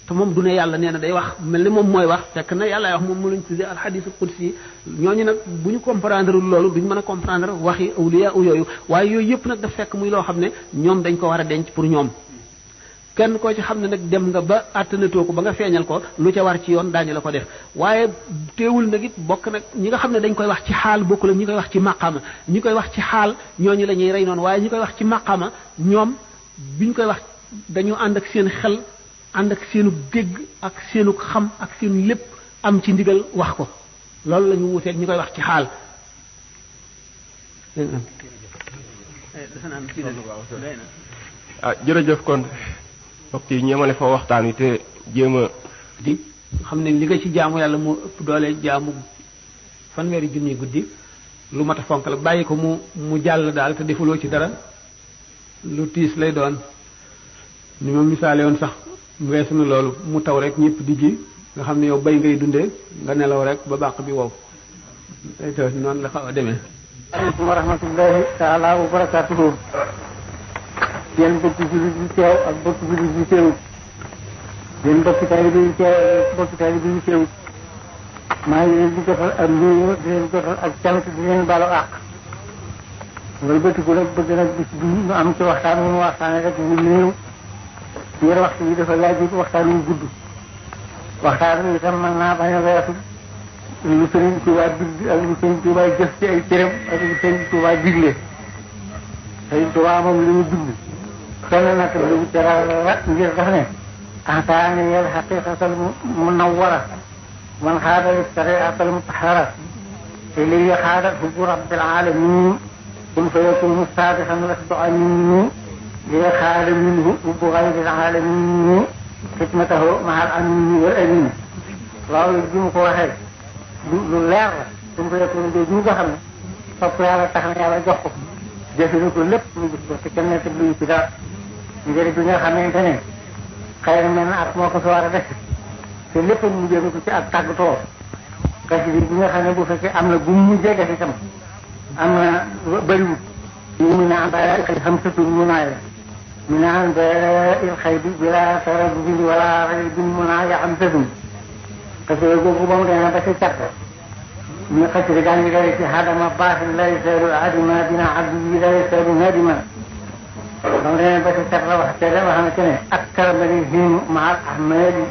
te moom du ne yàlla nee na day wax mel ne moom mooy wax fekk na yàllaay wax moom mu lañ tuddee alxadisul qudsi ñooñu nag bu ñu comprendre loolu duñ mën a comprendre waxi awliya yooyu waaye yooyu yëpp nag daf fekk muy loo xam ne ñoom dañ ko war a denc pour ñoom kenn koo ci xam ne nag dem nga ba àttanatoo ko ba nga feeñal ko lu ca war ci yoon daañu la ko def waaye teewul nag it bokk nag ñi nga xam ne dañ koy wax ci xaal bokkul ak ñi koy wax ci maqama ñi koy wax ci xaal ñooñu la ñuy rey noonu waaye ñi koy wax ci maqama ñoom biñ koy wax dañu ànd ak seen xel ànd ak seenu dégg ak seenu xam ak seen lépp am ci ndigal wax ko loolu la ñu wuteeg ñi koy wax ci xaal jërëjëf kon mbokk yi ñeemale foo waxtaan wi te jéem a di xam ne li nga ci jaamu yàlla moo ëpp doole jaamu fanweeri junni guddi lu mat a fonk la bàyyi ko mu jàll daal te defuloo ci dara lu tiis lay doon ni ma misaale woon sax weesu na loolu mu taw rek ñëpp di ji nga xam ne yow bay ngay dundee nga nelaw rek ba bàq bi wow day taw noonu la xaw a demee. aleykum wa rahmatullahi taala wa barakatuhu. yéen bokki jullit yi teew ak bokki jullit yi teewut yéen bokki taalibe yi teew ak bokki taalibe yi teewut maa ngi leen di jotal ak nuyu di leen jotal ak cant di leen baalu àq loolu bëtiku nag bëgg nag bis bi ñu am ci waxtaan wu ñu waxtaane rek ñu néew ngir waxtu yi dafa laaj waxtaan wu gudd waxtaan wi itam mën naa bañ a weesu lu Sëriñ Tuubaa bind ak lu Sëriñ Tuubaa jëf ci ay cëram ak lu Sëriñ Tuubaa digle Sëriñ Tuubaa moom li mu bind kenn nag lu dara ngir dafa ne ataani yal xaqiqatal munawwara man xaadal shariatal mutahhara li xaadal hubbu rabbil alamin kun fa yakunu saadixan lasdu amin li xaada minhu hubbu gayril alamin xidmatahu mahal amin wal amin loolu bi mu ko waxee lu leer la kun fa yakunu de ñu nga xam ne topp yàlla tax na yàlla jox ko jëfe na ko lépp mu gis ko te kenn ne tëbluyu ci dara njëriñ bi nga xamante ne xëy na mel na at moo ko fi war a def te lépp mu jëme ko ci ak tàggatoo kasi bi nga xam ne bu fekkee am na bu mu mujjee def itam am na bëriwut yi mu ne am ba xëy xam satul mu naay la mu ne am ba il xëy bi bila taraddud wala raybin mu naa ya am satul kasi googu ba mu demee ba ci càtt ñu xasida gaa ngi dale ci hadama baaxin lay seedu adima dina abdi yi lay seedu nadima ba mu demee ba ci cat la wax te dama xamante ne ak karamali himu maal ahmadi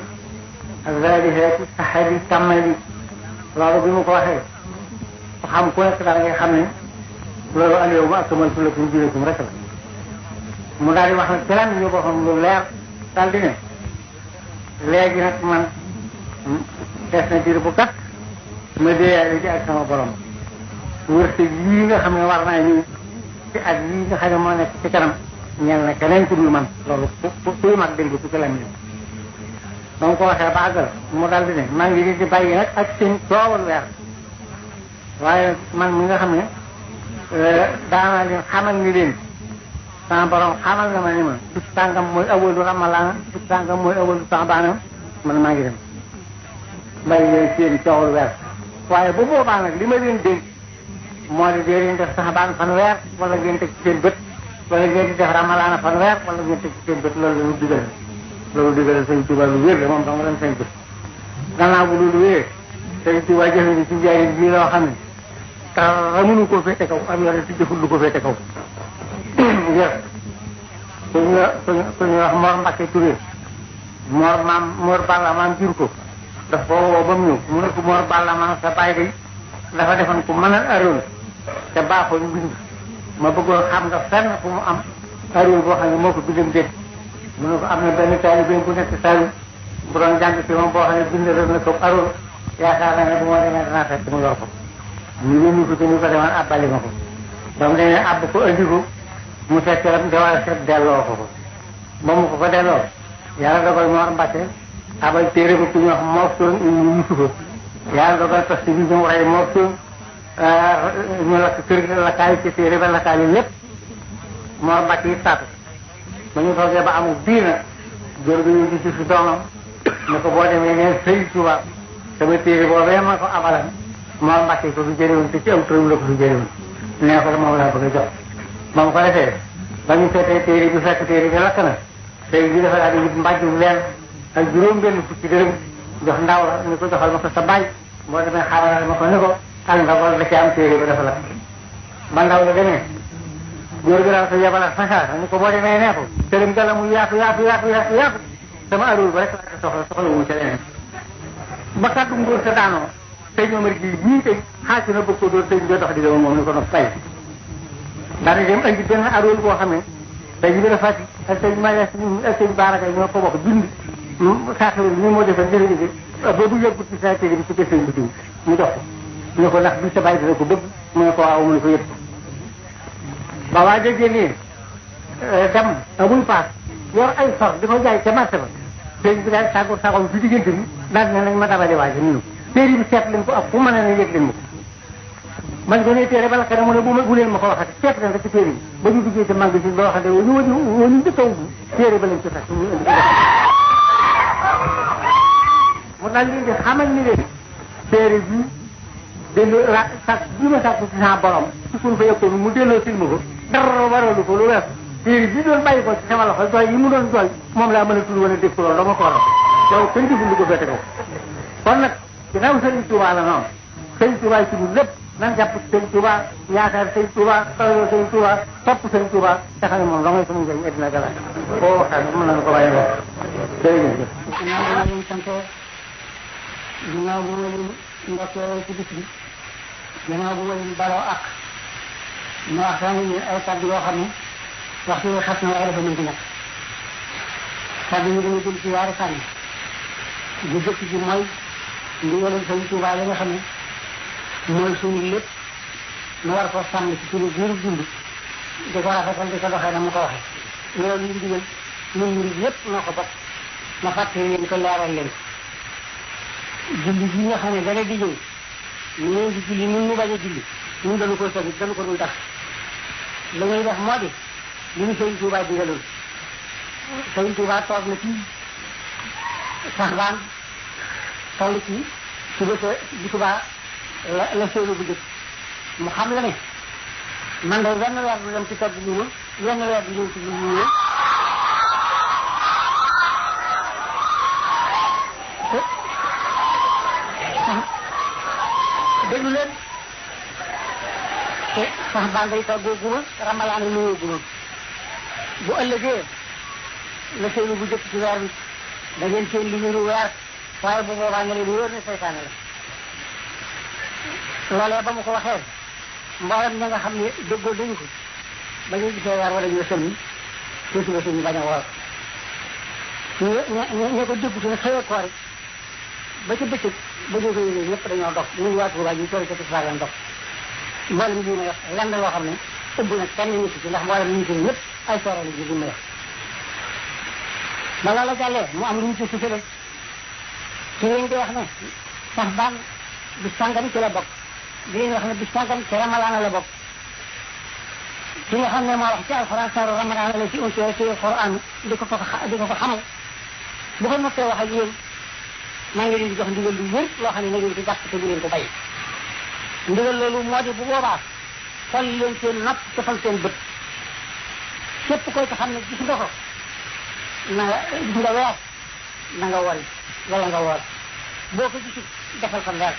ak zalihati sahadi kamali loolu bi mu ko waxee xam ku nekk daal ngay xam ne loolu al yawma akmaltu lakum dinakum rek la mu daal di wax nag ci lan ñu ko xam lu leer daal di ne léegi nag man des na diir bu gàtt ma déeyaale ji ak sama borom wërsëg yii nga xam ne war naa ñu ci at yii nga xam ne moo nekk ci kanam ñeel na keneen ku dul man loolu kuy mag dégg ku ci lam yi ba mu ko waxee ba àggal mu daal di ne maa ngi leen di bàyyi nag ak seen coowal weer waaye man mi nga xam ne daanaa leen xamal ni leen sama borom xamal na ma ni ma bis sàngam mooy awalu ramalaana bis sàngam mooy awalu saxbaana man maa ngi dem bàyyi leen seen coowal weer waaye bu boobaa nag li ma leen dénk moo di dee leen def saxbaan fan weer wala ngeen teg ci seen bët wala ngeen di def ramalaana fan weer wala ngeen teg ci seen bët loolu loolu digal Sëñ Tuubaa lu wér la moom dama leen sañ bët gannaaw bu loolu wéer Sëñ Tuubaa jëfe ni ci njaay bii loo xam ne dara mënu koo féete kaw am yore ci jëful lu ko féete kaw ngir suñu wax Mor Mbacke Touré Mor Balla maam jur ko daf ko woo ba mu ñëw mu ne ko Mor Balla maam sa baay day dafa defoon ku mën a aroon te baaxoon bind ma bëggoon xam nga fenn fu mu am aroon boo xam ne moo ko bindam déet mu ne ko am na benn taalibe bu nekk Saalum bu doon jàng ci moom boo xam ne bindaloon na ko aroon yaakaar naa ne bu ma demee danaa fekk mu yor ko ñu yónni ko te ñu ko demoon abbali ma ko ba mu demee abb ko andi ko mu seet lam te war a seet delloo ko ba mu ko delloo yàlla dogal moo am mbàtte abal téere ba ku ñu wax Mawsuun ibnu Yusufa yàlla dogal parce que bi ñu rey Mawsuun ñu lakk kër gi lakkaay ci téere ba lakkaay lépp moo mbàtte yi saatu ba ñu toogee ba amul biir nag góor gi ñu gis si doomam ne ko boo demee neen Sëriñ Tuubaa sama téere boobee ma ko abalan moo mbàtte ko fi jëriwoon te ci am turam la ko fi jëriwoon nee ko moom laa bëgg a jox ba mu ko defee ba ñu seetee téere bi fekk téere bi lakk na tey bi dafa daal di wut mbàjju leen ak juróom-benn fukki dërëm jox ndaw la ni ko joxal ma ko sa baay boo demee xaaral ma ko ni ko ak ndaw da ci am téere ba dafa lakk ba ndaw la demee góor gi daal ko yebalaat fasaasa ni ko boo demee nee ko tëram gala mu yaatu sama arool ba rek laa ko soxla wu ca leneen ba kàddu ngóor sa daanoo tey ñoomar gi ñii tey xaasi na bëgg ko dóor tey doo dox di dama moom ni ko no fay daal di dem andi benn arool boo xam ne tey bi dafa fàtti ak tey Mayas ak tey Baraka ñoo ko bokk bind saaxir bi ni moo defoon jërëjëf boobu yëggut ci saa téere bi ci gëstu bi mu jox ko ñu ko ndax bi sa bàyyi dina ko bëgg mu ne ko waaw mu ne ko yëpp ba waa déggee nii dem amul paas yor ay sor di ko jaay ca marché ba sëñ bi daal tàggoo saxoon ci diggante bi daal ne nañ ma dabale waaje ñu téere bi seet leen ko ak fu mën a ne yëg leen ma ko man ko ne téere ba lakk na mu ne bu leen ma ko waxati seet leen rek ci téere bi ba ñu duggee ci magasin ba waxante ñu njëkk a ubbi téere ba lañ ci fekk ñu indi mu daal leen di xamal ni leen téere bi dellu la sàkk bi ma sàkk ci sa borom su kun fa yëkkoon mu delloo silma ko dara waralu ko lu wees téere bi doon bàyyi ko ci sama loxo jooy yi mu doon jooy moom laa mën a tudd wala dégg loolu dama ko waral loolu kenn deful lu ko fete ko kon nag ginnaaw Sëriñ Tuubaa la noonu Sëriñ Tuubaa ci ñun lépp nan jàpp Sëriñ Tuubaa yaakaar Sëriñ Tuubaa tolloo Sëriñ Tuubaa topp Sëriñ Tuubaa te xam ne moom dangay sama njëriñ addina gala boo waxtaan mën nañu ko bàyyi wax jërëjëf ginnaaw bu ma leen sante ginnaaw bu ma leen ndokkee ci bis bi ginnaaw bu ma leen baloo ak ma waxtaan ni ay kàddu yoo xam ne waxtu bi xas na waaye dafa mën ci nekk kàddu yi dañu jël ci yaari fànn bu jëkk ji mooy ndigalal Sëriñ Tuubaa li nga xam ne mooy suñu lépp nu war koo sàmm ci suñu biiru dund di ko rafetal di ko doxee na mu ko waxee loolu ñu digal ñun murid yépp noo ko bokk ma fàttali leen ko leeral leen julli bi nga xam ne dana di ñëw ñu leen di julli ñun ñu bañ a julli ñun dañu koy sabit dañu ko dul def la ñuy def moo di li ñu Sëriñ Tuubaa digaloon Sëriñ Tuubaa toog na ci Saxbaan toll ci suba sa bu subaa la séenu bu jëkk mu xam la ne man de wenn weer du dem ci togg ñu ma wenn weer du ñëw ci ñu ma déglu leen te Saxbaan day toggoo guma Ramalaan nuyoo guma bu ëllëgee la séenu bu jëkk ci weer bi da ngeen seen li ñu weer waaye bu boobaa nga leen wóor ne seytaane la loolee ba mu ko waxee mboolem ña nga xam ne déggoo dañu ko ba ñu gisee weer wala ñu sëlmi te suba suñu bañ a woor ña ko déggu suñu xëyee koor ba ca bëccëg ba ñu ko yëgee ñëpp dañoo dox ñun waa Tuubaa ñu tori ko ci fagan dox mboolem bi ma wax lenn loo xam ne ëbb nag kenn nit ci ndax mboolem ñu ko ñëpp ay soorali ji bu ma wax ba loola jàllee mu am lu ñu ci sufale ci lañ di wax ne Saxbaan bi sàngam ci la bokk di leen wax ne bi sàngam ci Ramadaan la bokk ci nga xam ne moo wax ci alxuraan saaru Ramadaan la ci unsi ci alxuraan di ko xamal bu ko noppee wax ak yéen maa ngi leen di jox ndigal lu wér loo xam ne na ngeen ci jàpp te bu leen ko bàyyi ndigal loolu moo di bu boobaa fal leen seen nopp te fal seen bët képp koy ko xam ne gis nga ko na nga gis nga weer na nga wori wala nga woor boo ko gisul defal ko leer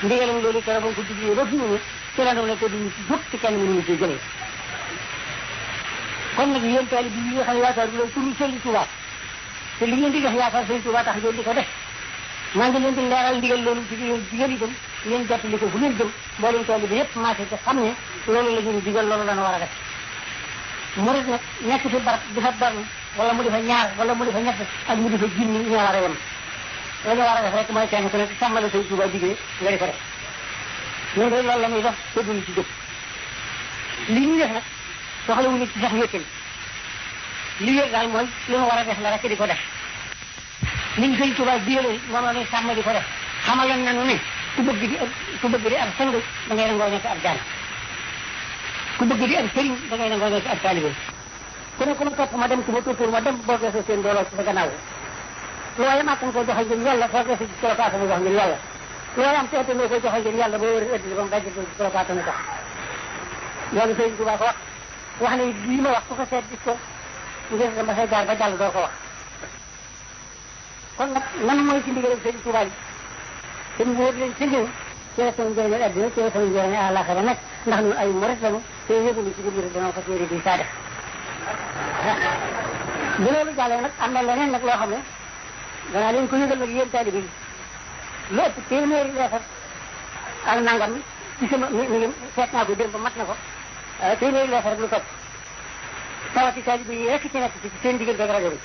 ndigalam loolu keroog ba nga ko diglee ba fi mu ne ci la ne ko duñu ci jóg te kenn mënuñu ci jëlee kon nag yéen taalibe bi nga xam ne yaakaar bi loolu turu Sëriñ Tuubaa te li ngeen di def yaakaar Sëriñ Tuubaa tax ngeen di ko def maa ngi leen di leeral ndigal loolu ci yéen digal itam ngeen jottali ko fu ngeen jëm mboolem taalibe bi yépp marché te xam ne loolu la ñu digal loolu dana war a def murid nag nekk fi barab di fa benn wala mu di fa ñaar wala mu di fa ñett ak mu di fa junni ñoo war a yem la ñu war a def rek mooy kenn ku ne sàmmale Sëriñ Tuubaa diglee nga di ko def ñun de loolu la muy def te duñu ci jóg li ñuy def nag soxla wuñu ci sax wéttal li wér daal mooy lu mu war a def la rek di ko def niñ Sëriñ Tuubaa digle moom la ñuy sàmm di ko def xamaloon nañu ne ku bëgg di ab sang da ngay nangoo nekk ab jaan ku bëgg di ab sëriñ da ngay nangoo nekk ab taalibe ku ne ku ma topp ma dem ku ma tuutur ma dem boo geesoo seen dooloo ci sa gannaaw looy màttan ko joxe ngir yàlla soo geesoo ci colokaata mu wax ngir yàlla looy am teete loo koy joxe ngir yàlla boo wër ëdd ba mu dajj ci colokaata mu tax loolu Sëriñ Tuubaa ko wax ne lii ma wax ku ko seet gis ko ngir dama say jaar ba jàll doo ko wax kon nag nan mooy ci ndigal Sëriñ Tuubaa yi te mu wóor leen ci ñëw ci la sama njëriñal adduna ci la sama njëriñal àllaaxira nag ndax ñun ay murit lañu te yëgulu ci biir dana ko téere di saa def bu loolu jàllee nag am na leneen nag loo xam ne danaa leen ko yëgal nag yéen taalibe yi lu ëpp téeméeri leetar ak nangam ci sama mi ngi seet naa ko démb mat na ko téeméeri leetar ak lu topp tawati taalibe yi rekk ci nekk ci seen diggante ak rajo bi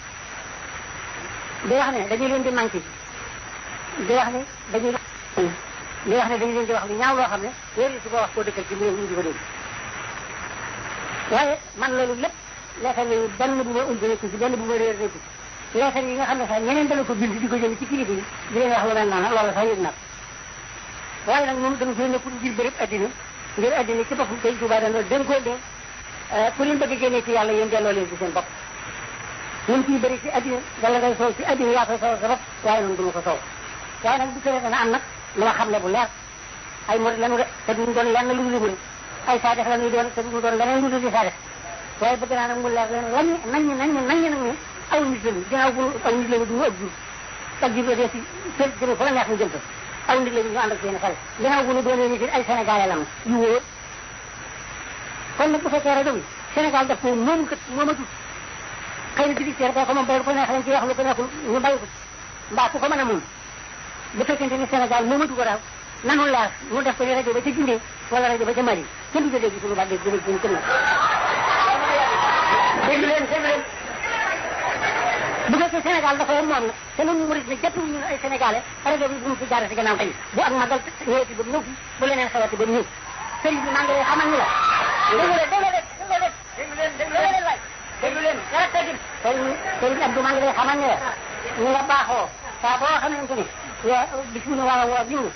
di wax ne dañu leen di manqué di wax ne dañu leen di wax lu ñaaw loo xam ne wéeru su ko wax koo dëkkal ci mbir ñu di ko dégg waaye man loolu lépp leetar yi benn bu ma umbi nekku ci benn bu ma réer nekku ci leetar yi nga xam ne sax ñeneen dana ko bind di ko jënd ci kilifa yi di leen wax lu mel noonu loolu sax yëg naa ko waaye nag moom dama fay nekkul ngir bërëb addina ngir addina ci boppam Sëriñ Tuubaa dana dénkoo leen ku leen bëgg génnee ci yàlla yéen delloo leen ci seen bopp ñun ciy bëri ci addina wala ngay soow ci addina yaa koy soow sa bopp waaye noonu du ma ko soow waaye nag bu ko dana am nag lu ma xam ne bu leer ay murid lañu de te duñ doon lenn lu dul murid ay saadix lañuy doon te duñ doon leneen lu dul di saadix waaye bëgg naa nag mu leer leen nañ nag ne aw nit lañu ginnaaw bu aw nit lañu duñu ëpp jur ak jur la dee si seen jëme fa la neex mu jëm fa aw nit lañu ñu ànd ak seen xel ginnaaw bu ñu doonee nit ay sénégalais lañu yu wóor kon nag bu fekkee rajo bi Sénégal daf ko moomu kat moomatu xëy na directeur ko moom bay ko neex lañ ci wax lu ko neexul ñu bàyyi ko mbaa ku ko mën a moom bu fekkente ni Sénégal moomatu ko daal nanu leer mu def ko ni rajo ba ca Guinée wala rajo ba ca Mali kenn du ko dégg suñu baat dégg kenn dégg leen bu fekkee Sénégal dafa moom nag te noonu murid ne jàpp ñu ay sénégalais rajo bi bu mu fi jaaree si gannaaw tey bu ak magal ñëwati ba ñëw fi bu leneen xewati ba ñëw sëriñ bi maa ngi lay xamal ni la déglu leen sëriñ Abdou maa ngi lay xamal ne la ñu nga baaxoo saa boo xamante ni bis bu ñu war a woor ñu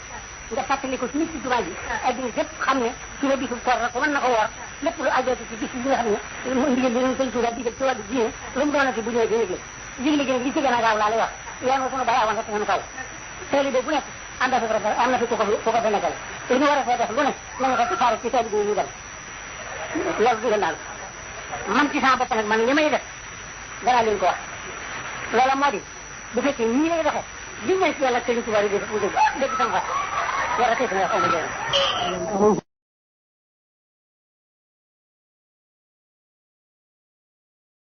nga fàttali ko ci nit ci jumaa ji addina yëpp xam ne su la bisu koor la ko mën na ko woor lépp lu ajooti ci bis yi nga xam ne mu ndigal bi leen Sëriñ Tuubaa digal ci wàllu diine lu mu doonati bu ñëwee di yëgle yëgle gi nag li ci gën a gaaw laa lay wax yoon wa sunu bàyyi awoon rek ngeen kaw taalibe bu nekk am na fi ku ko fi nekkal te ñu war a fee def lu ne nañu ko tasaare ci taalibe yi ñu dem loolu digal naa la man ci sama bopp nag man li may def danaa leen ko wax loola moo di bu fekkee ñii lay doxee li may ci yàlla Sëriñ Tuubaa yi def dégg sama wax yàlla tey sama wax